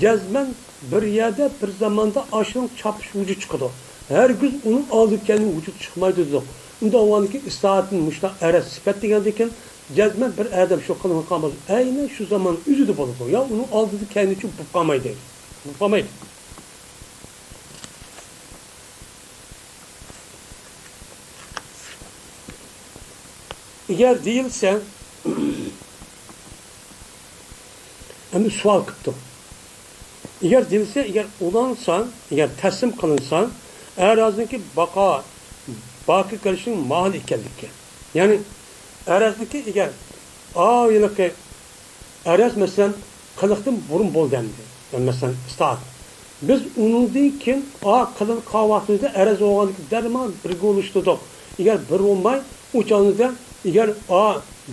جەزمەن بىر يەردە، بىر زاماندا ئاشۇنىڭ چاپلىشىپ ۋۇجۇد چىقىدۇ. ھەرگىز ئۇنىڭ ئالدىدا كەينىدىن ۋۇجۇد چىقمايدۇ دېدۇق. ئۇنداق بولغاندىكىن ئىستائەتتىن مۇشۇنداق ئەرەز سۈپەت دېگەندىكىن، جەزمەن بىر ئادەم شۇ قىلغان قىلماس، ئەينەن شۇ زامان ئۆزىدە بولىدۇ. يا ئۇنىڭ ئالدىدا كەينىدە چۈشۈپ بولۇپ قالمايدۇ. بولۇپ قالمايدۇ. ئەگەر دېيىلسە، ئەمدى سوئال قىپتۇ. ئەگەر دېيىلسە، ئەگەر ئۇلانسا، ئەگەر تەسلىم قىلىنسا، ئەرەزنىڭكى باقا، باقىي قېلىشنىڭ ماھىل ئىكەنلىكى. يەنى، ئەرەزنىڭكى ئەگەر ئا ھېلىقى ئەرەز، مەسىلەن، قىلىقتىن بۇرۇن بولدى ئەمدى. يەنى، مەسىلەن، ئىستائەت. بىز ئۇنىڭدىن كېيىن ئا قىلىق قىلغان ۋاقتىمىزدا ئەرەز بولغاندىكىن دەرمان بىرگە ئۇلىشتۇردۇق. ئەگەر بىر بولماي، ئۇ چاغدا ئەگەر ئا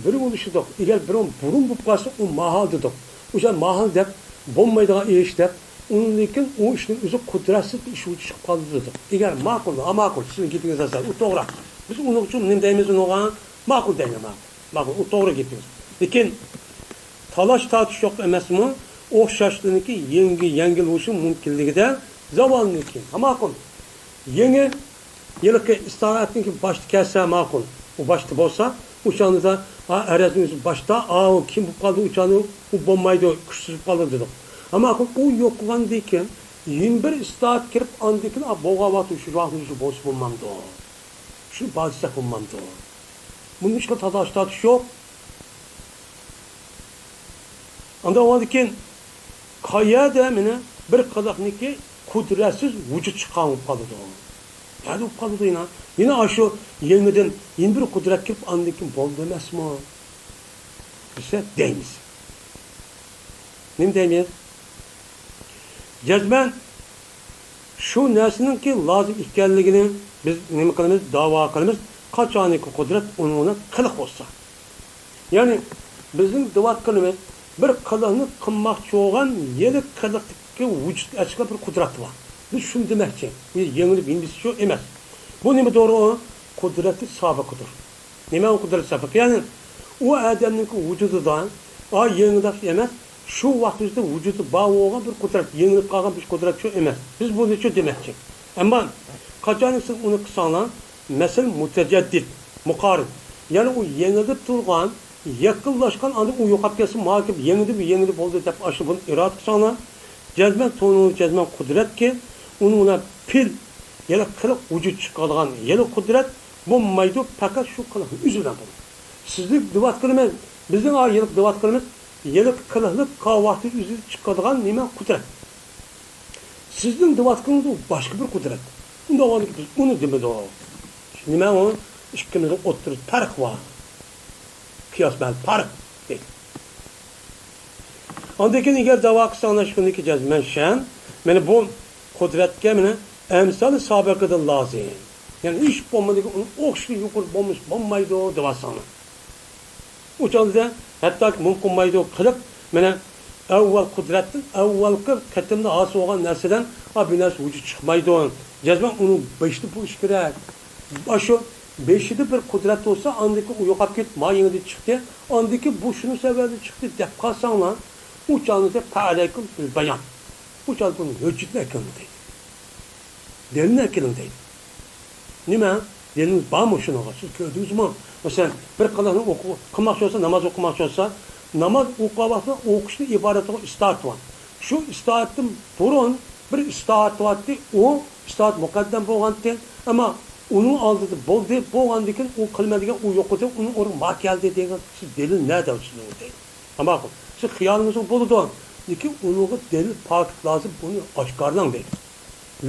بىر ئۇلىشتۇردۇق، ئەگەر بىر بۇرۇن بولۇپ قالسا، ئۇ ماھال دېدۇق. ئۇ چاغدا ماھال دەپ، بولمايدىغان ئىش دەپ، ئۇنىڭدىن كېيىن ئۇ ئىشنىڭ ئۆزى قۇدرەتسىز ئىش بولۇپ چىقىپ قالدى دېدۇق. ئەگەر ماقۇل، ھا، ماقۇل، سىزنىڭ گېپىڭىز ئاسان، ئۇ توغرا. بىز ئۇنىڭ ئۈچۈن نېمە دەيمىز ئۇنىڭغا؟ ماقۇل دەيمىز، ماقۇل. ماقۇل، ئۇ توغرا گېپىڭىز. لېكىن تالاش-تارتىش يوق ئەمەسمۇ؟ ئوخشاشلىقنىڭكى يەڭگىل، يەڭگىل بولۇشى مۇمكىنلىكىدە زاۋالنىڭكى. ھا، ماقۇل. يېڭى ھېلىقى ئىستائەتنىڭكى باشتا كەلسە ماقۇل. ئۇ باشتا بولسا، ئۇ چاغدا، ھا، ئەرەزنىڭ ئۆزى باشتا، ئاۋۇ كېيىن بولۇپ قالدى، ئۇ چاغدا ئۇ بولمايدۇ، كۈچسىز بولۇپ قالدى دېدۇق. ھا، ماقۇل، ئۇ يوقىغاندىن كېيىن يېڭى بىر ئىستائەت كىرىپ، ئاندىن كېيىن، ئا، بولغان ۋاقىت شۇ ۋاقىت بولسا بولمامدۇ؟ شۇنى بار دېسەك بولمامدۇ؟ بۇنىڭ ھېچقانداق تالاش-تارتىش يوق. ئاندىن ئۇنىڭدىن كېيىن قايەردە مانا بىر قىلىقنىڭكى قۇدرەتسىز ۋۇجۇد چىققان بولۇپ قالىدۇ؟ نەدە بولۇپ قالىدۇ يەنە؟ يەنە ئاشۇ يېڭىدىن يەنە بىر قۇدرەت كېلىپ، ئاندىن كېيىن بولدى ئەمەسمۇ؟ دېسە دەيمىز. نېمە دەيمىز؟ جەزمەن شۇ نەرسىنىڭكى لازىم ئىكەنلىكىنى بىز نېمە قىلىمىز؟ داۋا قىلىمىز. قاچانكى قۇدرەت ئۇنىڭ بىلەن قىلىق بولسا. يەنى بىزنىڭ دەۋاتقىنىمىز بىر قىلىقنى قىلماقچى بولغان يېڭى قىلىقتىكى ۋۇجۇدقا ئەچىقىپ بىر قۇدرەت بار. بىز شۇنى دېمەكچى. بۇ يېڭىلىپ يېڭىلىشى شۇ ئەمەس. بۇ نېمە دورا ئۇ؟ قۇدرەتى سابىقىدۇر. نېمە ئۇ قۇدرەت سەپەق؟ يەنى ئۇ ئادەمنىڭكى ۋۇجۇدىدا، ئا، يېڭىداش ئەمەس، شۇ ۋاقىت ئۆزىدە ۋۇجۇدى بار بولغان بىر قۇدرەت، يېڭىلىپ قالغان بىر قۇدرەت شۇ ئەمەس. بىز بۇنى شۇ دېمەكچى. ئەمما قاچان سىز ئۇنى قىلساڭلار، مەسىلەن، مۇتەجەددىد، مۇقارىب، يەنى ئۇ يېڭىلىپ تۇرغان، يېقىنلاشقان، ئاندىن ئۇ يوقاپ كەتسە، ماكىپ يېڭىدىم، يېڭىدى بولدى دەپ ئاشۇ بۇنى ئىرادە قىلساڭلار، جەزمەن تونۇلۇش، جەزمەن قۇدرەتكە، ئۇنىڭ بىلەن پېئىل، يەنى قىلىق ۋۇجۇد چىقىدىغان يەنى قۇدرەت بولمايدۇ، پەقەت شۇ قىلىقنىڭ ئۆزى بىلەن بولىدۇ. سىزنىڭ دەۋاتقىنىمىز، بىزنىڭ ھېلىقى دەۋاتقىنىمىز، ھېلىقى قىلىقلىق قاۋاقتىن ئۆزى چىقىدىغان نېمە قۇدرەت. سىزنىڭ دەۋاتقىنىڭىز ئۇ باشقا بىر قۇدرەت. ئۇنداق بولغاندىكىن بىز ئۇنى دېمىدۇق. نېمە ئۇ؟ ئىككىمىزنىڭ ئوتتۇرىسىدا پەرق بار. قىياس بىلەن پەرق دەيدۇ. ئاندىن كېيىن ئەگەر دەۋا قىلساڭلار شۇنىڭكى جەزمەن شەن. مانا بۇ قۇدرەتكە مانا ئەمسالى سابىقىدىن لازىم. يەنى ھېچ بولمىدىكى ئۇنىڭ ئوخشىشى يۇقىرى بولمىسا بولمايدۇ دەۋاتساڭلار. ئۇ چاغدا ھەتتاكى مۇمكىن بولمايدۇ قىلىق، مانا ئەۋۋەل قۇدرەتتىن، ئەۋۋەلقى قېتىمدا ھاسىل بولغان نەرسىدىن، ئا، بىر نەرسە ۋۇجۇد چىقمايدۇ. جەزمەن ئۇنىڭ بېشىدا بولۇشى كېرەك. ئاشۇ بېشىدا بىر قۇدرەت بولسا، ئاندىن كېيىن ئۇ يوقاپ كېتىپ، ما يېڭىدىن چىقتى، ئاندىن كېيىن بۇ شۇنىڭ سەۋەبىدىن چىقتى دەپ قالساڭلار، ئۇ چاغدا پەئەلەيكۇم بىل بايان. ئۇ چاغدا بۇنى ھۆججەتنى ئەكېلىڭ دەيدۇ. دەلىلنى ئەكېلىڭ دەيدۇ. نېمە؟ دەلىلىڭىز بارمۇ شۇنىڭغا؟ سىز كۆردىڭىزمۇ؟ مەسىلەن، بىر قىلىقنى ئوقۇ-، قىلماقچى بولسا، ناماز ئوقۇماقچى بولسا، ناماز ئوقۇغان ۋاقتىدا ئوقۇشتىن ئىبارەت بولغان ئىستائەت بار. شۇ ئىستائەتتىن بۇرۇن بىر ئىستائەت بارتتى، ئۇ ئىستائەت مۇقەددەم بولغانتى، ئەمما ئۇنىڭ ئالدىدا بولدى، بولغاندىن كېيىن ئۇ قىلمە دېگەن ئۇ يوق ئىدى، ئۇنىڭ ئورنىغا ما كەلدى دېگەن سىز دەلىل نەدە سىزنىڭ دەيدۇ. ئەمما سىز خىيالىڭىزغا بولىدۇ، لېكىن ئۇنىڭغا دەلىل پاكىت لازىم، بۇنى ئاشكارىلاڭ دەيدۇ.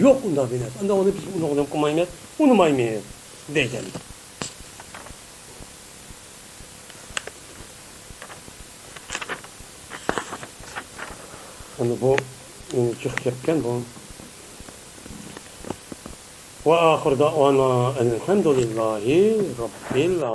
يوق ئۇنداق بىر نەرسە. ئانداق ئۇنى بىز ئۇنىڭغا نېمە قىلمايمىز، ئۇنىمايمىز دەيدۇ. ئەمدى بۇ، ئەمدى جىق گەپكەن بۇ. وآخر دعوانا أن الحمد لله رب العالمين.